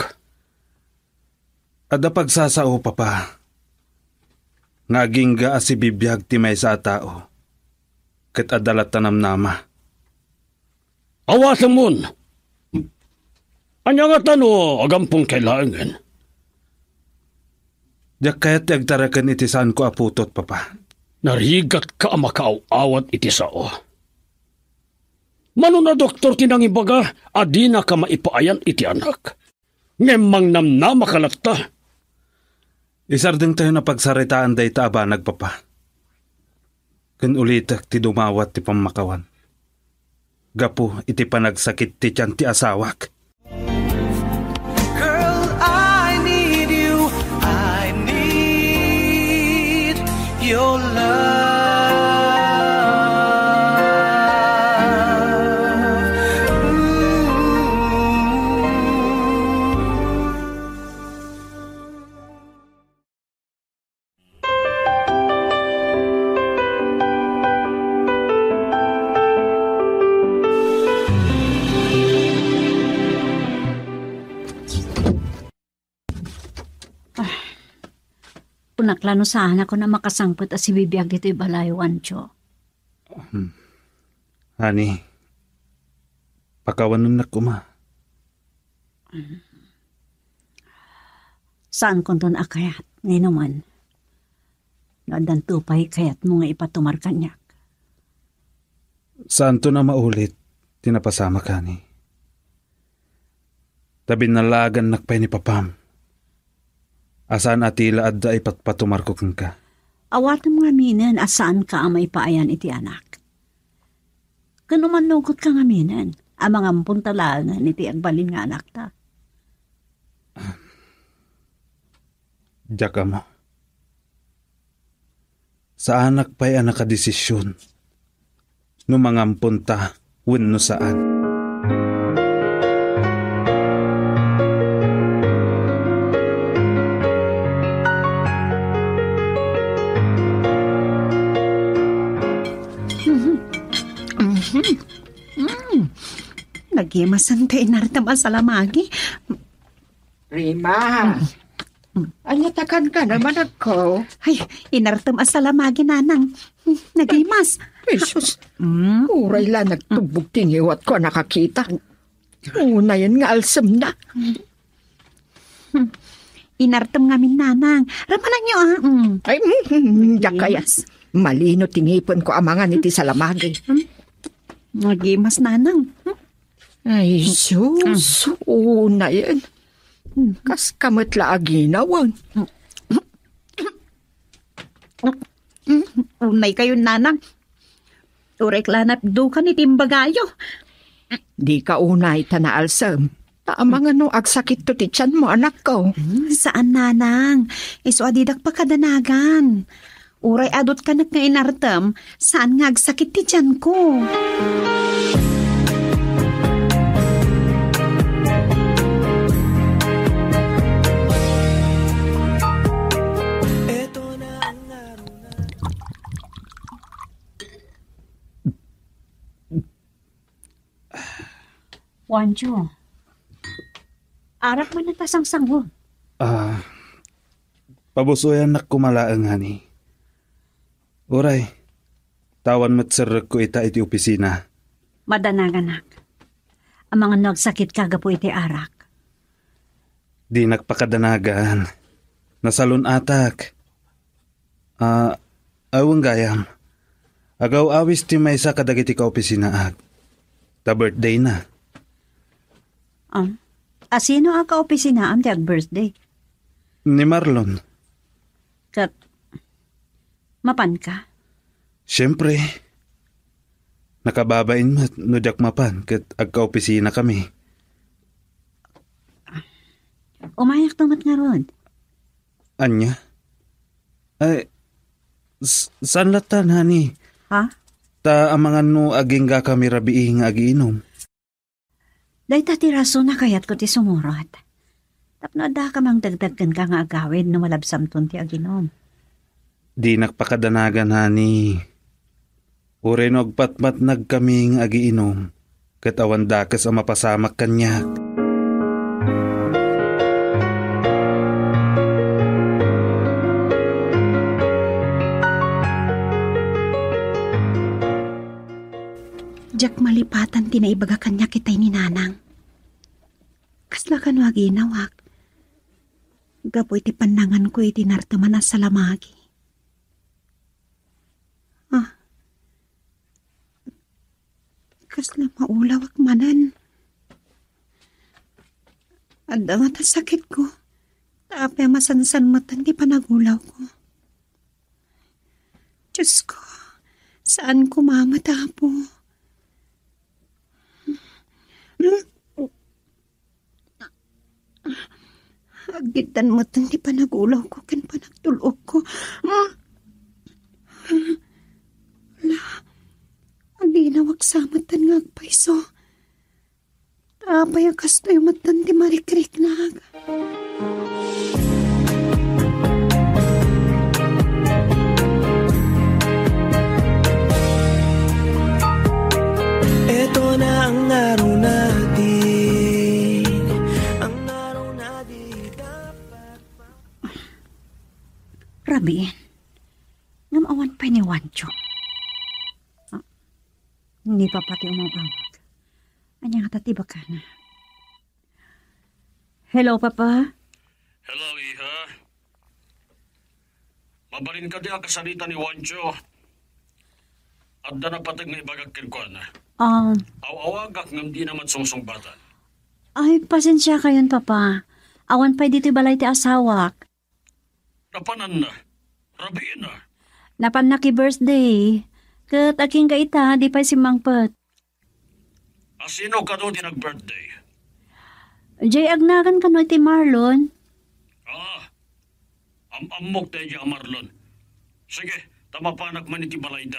Adda pagsasao, Papa, nga agingga a sibibiag ti maysa a tao, ket adda latta namnama. Awatemon! Ania ngata no agampon kay laengen? Diak kayat ti agtareken iti saanko a putot, Papa. Narigatka a makaaw-awat iti sao. Mano a doktor ti nangibaga a dinaka maipaayan iti anak? Ngem mangnamnamaka latta. Isardengtayon a pagsaritaan dayta a banag, Papa. Ken ulitek ti dumawat ti pammakawan gapu iti panagsakit ti tian ti asawak. Girl, I need you. I need your love. Ooh. Kunak la no saanak a makasangpet a sibibiag ditoy balay, Juancho. Hmm. Honey, pakawanennak koma. Saankonton a kayat nga inumen. No addanto pay kayatmo nga ipatumar kaniak. Saanton a maulit ti napasamak, honey. Ta binnalaagannak pay ni Papam a saan a ti la adda ipatpatumarko kenka. Awatem ngaminen a saanka a maipaayan iti anak. Ken umannugotka ngaminen a mangamponta laengen iti agbalin nga anakta. Diak ammo. Saanak pay a nakadesision no mangamponta wenno saan. Mhm. Mhm. Mm. Nagimasen ti inartem a salamagi. Rima. Mm. Ania ta kanka naman agko? Ay, inartem a salamagi, nanang. Nagimas. Jesus. Mm. Uray la nagtubbog ti ngiwatko a nakakita. Unayen nga alsemna. Inartem ngamin, nanang. Ramananyo, ah. Mm. Ay, mm, mm, diak kayat. Nagimas. Malino ti ngipenko amangan iti salamagi. Mm. Nagimas, nanang. Ay, sus, unayen. Kaska met la aginawem. Unay kayo, nanang. Uray la napdukan iti imbagayo. Dika unay ta naalsem. Ta amangan no agsakitto ti tianmo, anakko. Hmm, saan, nanang. Isu a didak pakadanagan. Uray adut kanek nga inartem, saan nga agsakit ti tianko. Juancho, arak man ta sangsango. Ah, pabusuyannak koma laeng, honey. Uray, ta awan met serrekko ita iti opisina. Madanaganak. Amangan no agsakitka gapu iti arak. Dinak pakadanagan. Nasalun-atak. Ah, awan gayam. Agaw-awis ti maysa kadagiti kaopisinaak. Ta birthday na. Ah, a sino a kaopisinaam ti ag-birthday? Ni Marlon. Ket mapanka? Siempre. Nakababain met no diak mapan ket agkaopisina kami. Umayak to met ngarud. Ania? Ay, s-, saan latta, honey? Ha? Ta amangan no agingga kami rabii nga agiinom. Dayta ti rason a kayatko ti sumurot. Tapno adda ka mangdagdag kenka nga agawid no malabsamton ti aginom. Dinak pakadanagan, honey. Uray no agpatpatnag kami nga agiinom, ket awan dakes a mapasamak kaniak. Diak malipatan ti naibaga kaniak itay ni Nanang. Kasla kano aginawak gapu iti pannanganko iti narteman a salamagi. Ah, kasla maulawak manen. Adda nga ta sakitko, ta apay a masansan metten ti panagulawko. Diosko, saan koma met, Apo. Aggiddan metten ti panagulawko ken panagtul-okko. Ala, aginawak sa metten nga agpayso. Ta apay a kastoy metten ti marikriknak? Ito na ang araw natin, ang araw na di dapat. Rabiin. Ngem awan pay ni Juancho. Ah, ni Papa ti umaw-awag. Ania ngata ti ibagana? Hello, Papa? Hello, iha. Mabalin kadi a kasarita ni Juancho? Adda napateg nga ibagak kenkuana. Ah. Aw-awagak ngem dina met sungsungbatan. Ay, pasensiakayon, Papa. Awan pay ditoy balay ti asawak. Napananna? Rabiina? Napanna ki birthday. Ket agingga ita, di pay simmangpet. A sino kano ti nag-birthday? Jay, agnagan kano iti Marlon? Ah, am-ammok daydi a Marlon. Sige, ta mapanak man iti balayda.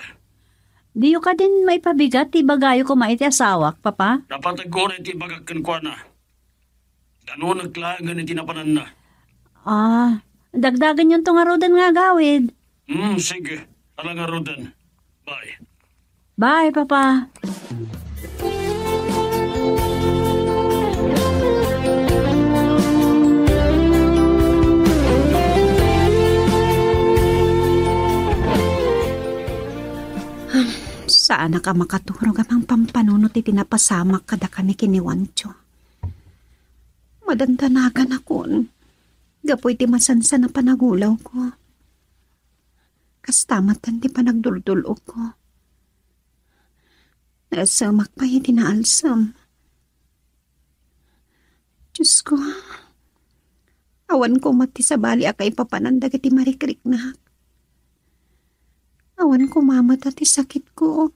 Diyo kadin maipabigat ti ibagayo koma iti asawak, Papa? Napateg unay ti ibagak kenkuana. Danunek laengen iti napananna. Ah, dagdagenyonto ngaruden nga agawid. Hmm, sige. Ala ngaruden. Bye. Bye, Papa. Saanak a makaturog a mangpampanunot iti napasamak kadakami ken ni Juancho. Madandanaganakon gapu iti masansan a panagulawko. Kasta met ti panagdurdul-okko. Naesemak pay iti naalsem. Diosko, awan koma ti sabali a kaipapanan dagiti marikriknak. Awan koma met ti sakitko.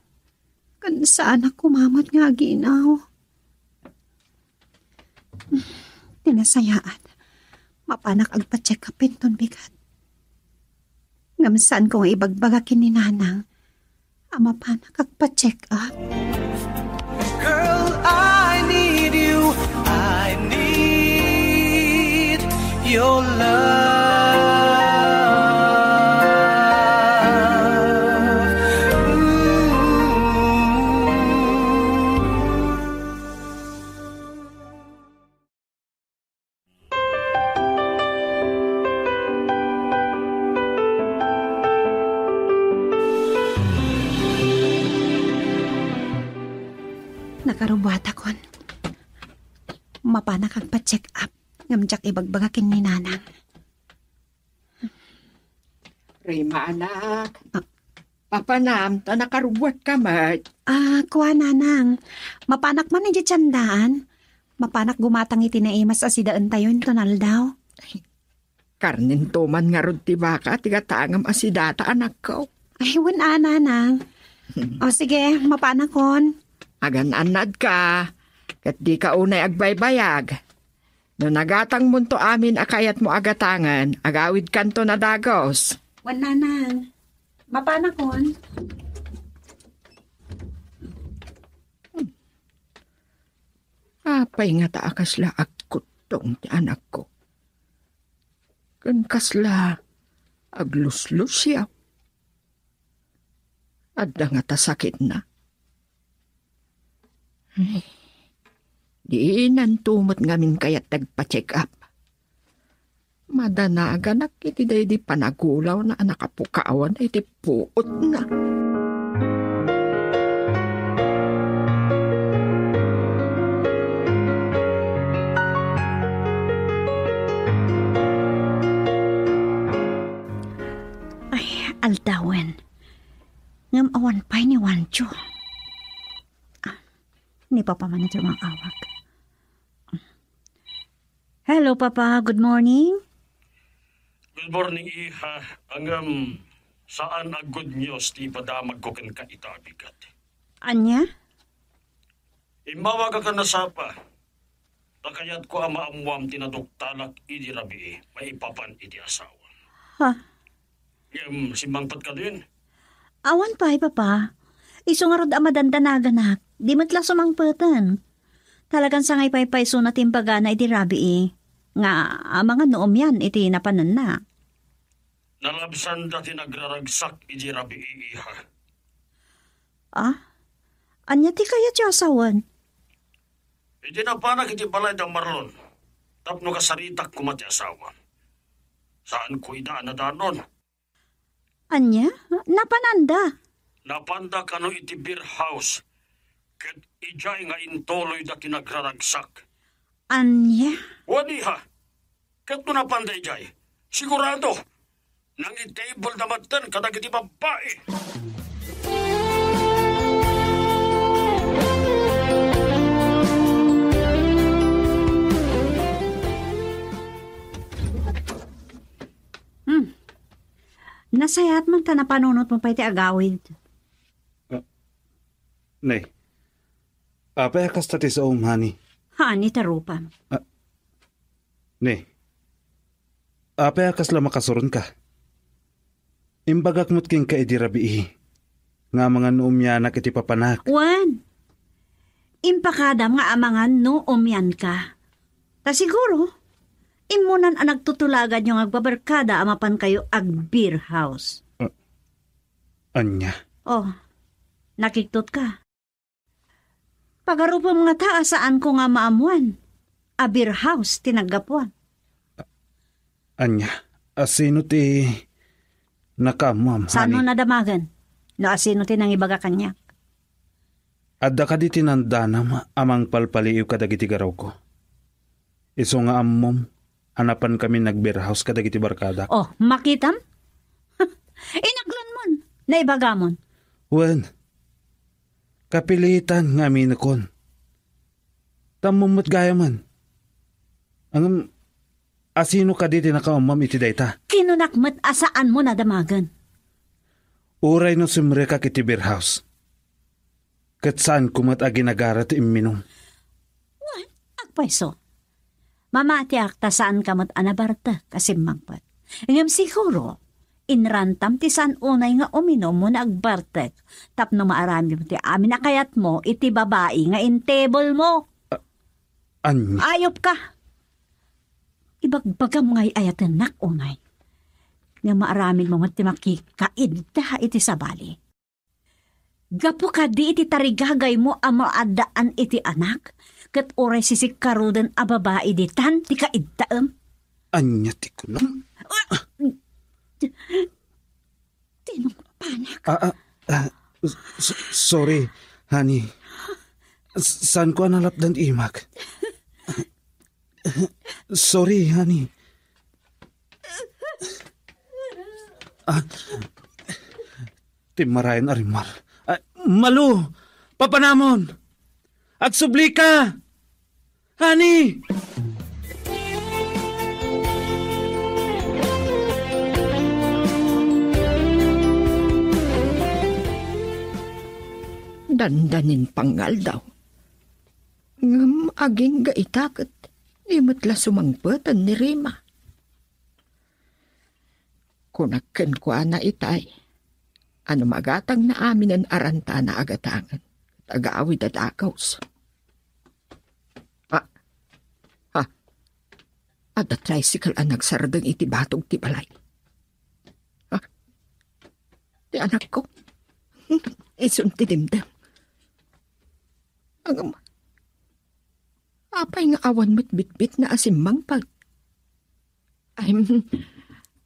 Ken saanak koma met nga aginaw. Ti nasayaat, mapanak agpa-check up inton bigat. Ngem saanko nga ibagbaga ken ni Nanang a mapanak agpa-check up. Girl, I need you. I need your love. Nakarubuatakon. Mapanak agpa-check up, ngem diak ibagbaga ken ni Nanang. Rima, anak. Ah. Papanam, ta nakarubuatka met. Ah, kua, Nanang. Mapanak man idiay tiendaan. Mapanak gumatang iti naimas a sidaentayo inton aldaw. Karnento man ngarud ti baka ti gatangem a sidata, anakko. Ay, wen a, Nanang. O, sige, mapanakon. Agan-annadka, ket dika unay agbaybayag. No nagatangmonto amin a kayatmo a gatangen, agawidkanto a dagus. Wen, Nanang. Mapanakon. Apay ngata a kasla agkuttong ti anakko? Ken kasla agluslusiaw? Adda ngata sakitna? Ay, dinanto met ngamin kayat ti agpa-check up. Madanaganak iti daydi panagulawna a nakapukawan iti puotna. Ay, aldawen. Ngem awan pay ni Juancho. Ah, ni Papa man iti umaawag. Hello, Papa. Good morning. Good morning, iha. Ngem, saan a good news ti ipadamagko kenka ita a bigat. Ania? Immawagak a nasapa. Ta kayatko a maammuam ti naduktalak idi rabii maipapan iti asawam. Ha? Ngem, simmangpet kadin? Awan pay, Papa. Isu ngarud a madandanaganak, di met la sumangpeten. Talagan sangay paypaysona ti imbagana idi rabii, nga amangan no umian iti napananna. Nalabsanda ti nagraragsak idi rabii, iha. Ah? Ania ti kayat ti asawan? Idi napanak iti balay da Marlon, tapno kasaritak koma ti asawa. Saanko ida a nadanon. Ania? Napananda? Napanda kano iti beer house, ket idiay nga intuloyda ti nagraragsak. Ania? Wen, iha, ket no napanda idiay, sigurado, nangitable da metten kadagiti babbai. Hmm. Nasayaat man ta napanunotmo pay ti agawid. Ah, ne. Apay a kasta ti saom, honey? Honey, ta rupam. Ah, ne. Apay a kasla makasuronka? Imbagak met kenka idi rabii nga amangan no umianak iti papanak. Wen, impakadam nga amangan no umianka. Ta siguro, immunan a nagtutulaganyo nga agbabarkada a mapankayo ag-beer house. Ah, ania? Oh, nakiktot ka. Pagarupem ngata a saanko nga maammuan a beer house ti naggapuan. Ania? Asino ti nakaammuam, honey? Saan mo nadamagen no asino ti nangibaga kaniak? Adda kadi ti nandanam a mangpalpaliiw kadagiti garuko? Isu nga ammom a napankami nag-beer house kadagiti barkadak. Oh, makitam? Inaglonmon, naibagamon. Wen, kapilitan nga aminekon. Ammom met gayamen. Ngem, asino kadi ti nakaammom iti dayta? Kinunak met a saanmo nadamagen. Uray no simrekak iti beer house, ket saanko met a ginagara ti imminum. Wen, agpayso. Mamatiak ta saanka met a nabartek a simmangpet. Ngem siguro, inrantam ti saan unay nga uminum wenno agbartek tapno maaramidmo ti amin a kayatmo iti babai nga intable mo. A-, ania? Ayop ka! Ibagbagam nga ay-ayatennak unay. Ngem maaramidmo met ti makikaidda iti sabali. Gapu kadi iti tarigagaymo a maaddaan iti anak, ket uray sisikkaruden a babai ditan ti kaiddaem? Ania ti kunam? Ah! Tinungpanak. Ah, ah, ah, s-, s-, sorry, honey. S-, saanko a nalapdan ti imak. Sorry, honey. Ah, timmarayan a rimmar. Ah, Malu! Papanamon! Agsublika! Honey! Dandanin pangngaldaw. Ngem agingga ita ket di met la sumangpeten ni Rima. Kunak kenkuana itay a no magatangna aminen a rantana a gatangen, ket agawid a dagus. Ah, ah, adda tricycle a nagsardeng iti batog ti balay. Ah, ti anakko. Isun ti dimdem. Ngem, apay nga awan met bitbitna a simmangpet? Ay,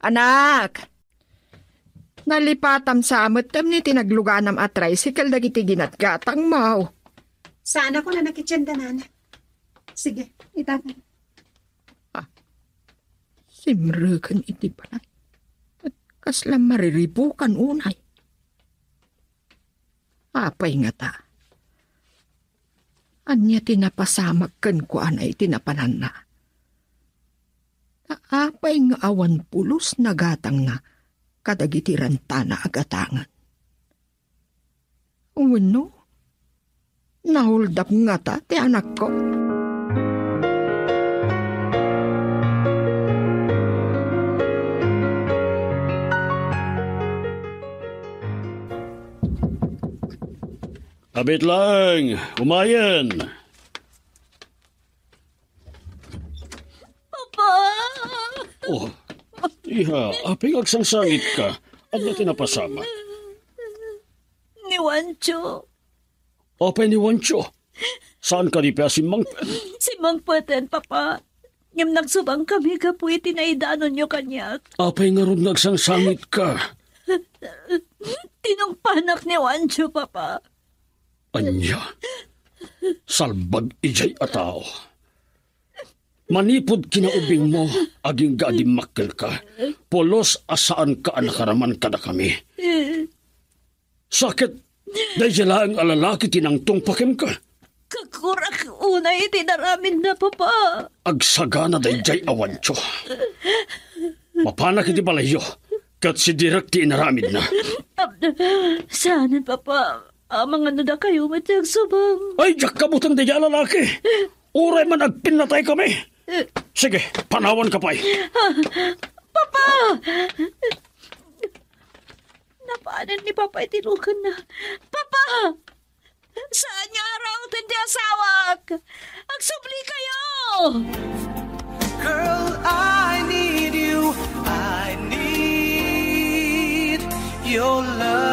anak! Nalipatam sa met ti nagluganam a tricycle dagiti ginatgatangmo. Saan ako na nakitchen da, nana. Sige, itata. Ah, simreken iti balay. Kasla mariribukan unay. Apay ngata? Ania ti napasamak kenkuana iti napananna? Ta apay nga awan pulos nagatangna kadagiti rantana a gatangen? Wenno, nahuldap ngata ti anakko? Abit laeng, umayen. Papa! Oh, iha, apay nga agsangsangitka? Ania ti napasamak? Ni Juancho. Apay ni Juancho? Saan kadi pay a simmangpet? Simmangpeten, Papa. Ngem nagsubangkami gapu iti naidanonyo kaniak. Apay ngarud nga agsangsangitka? Tinungpanak ni Juancho, Papa. Ania? Salbag idiay a tao. Manipud kinaubingmo, agingga a dimmakkelka, pulos a saanka a nakaraman kadakami. Sakit, daydiay laeng a lalaki ti nangtungpa kenka. Kagkurak unay iti inaramidna, Papa. Agsagana daydiay a Juancho. Mapanak iti balayyo, ket sidirak ti inaramidna. Saanen, Papa. Amangan no dakayo met ti agsubang. Ay, diak kabuteng daydiay a lalaki. Uray man agpinnatay kami. Sige, panawanka pay. Papa! Napanen ni Papa iti lukanna. Papa! Saan nga arauten ti asawak? Agsubli kayo! Girl, I need you. I need your love.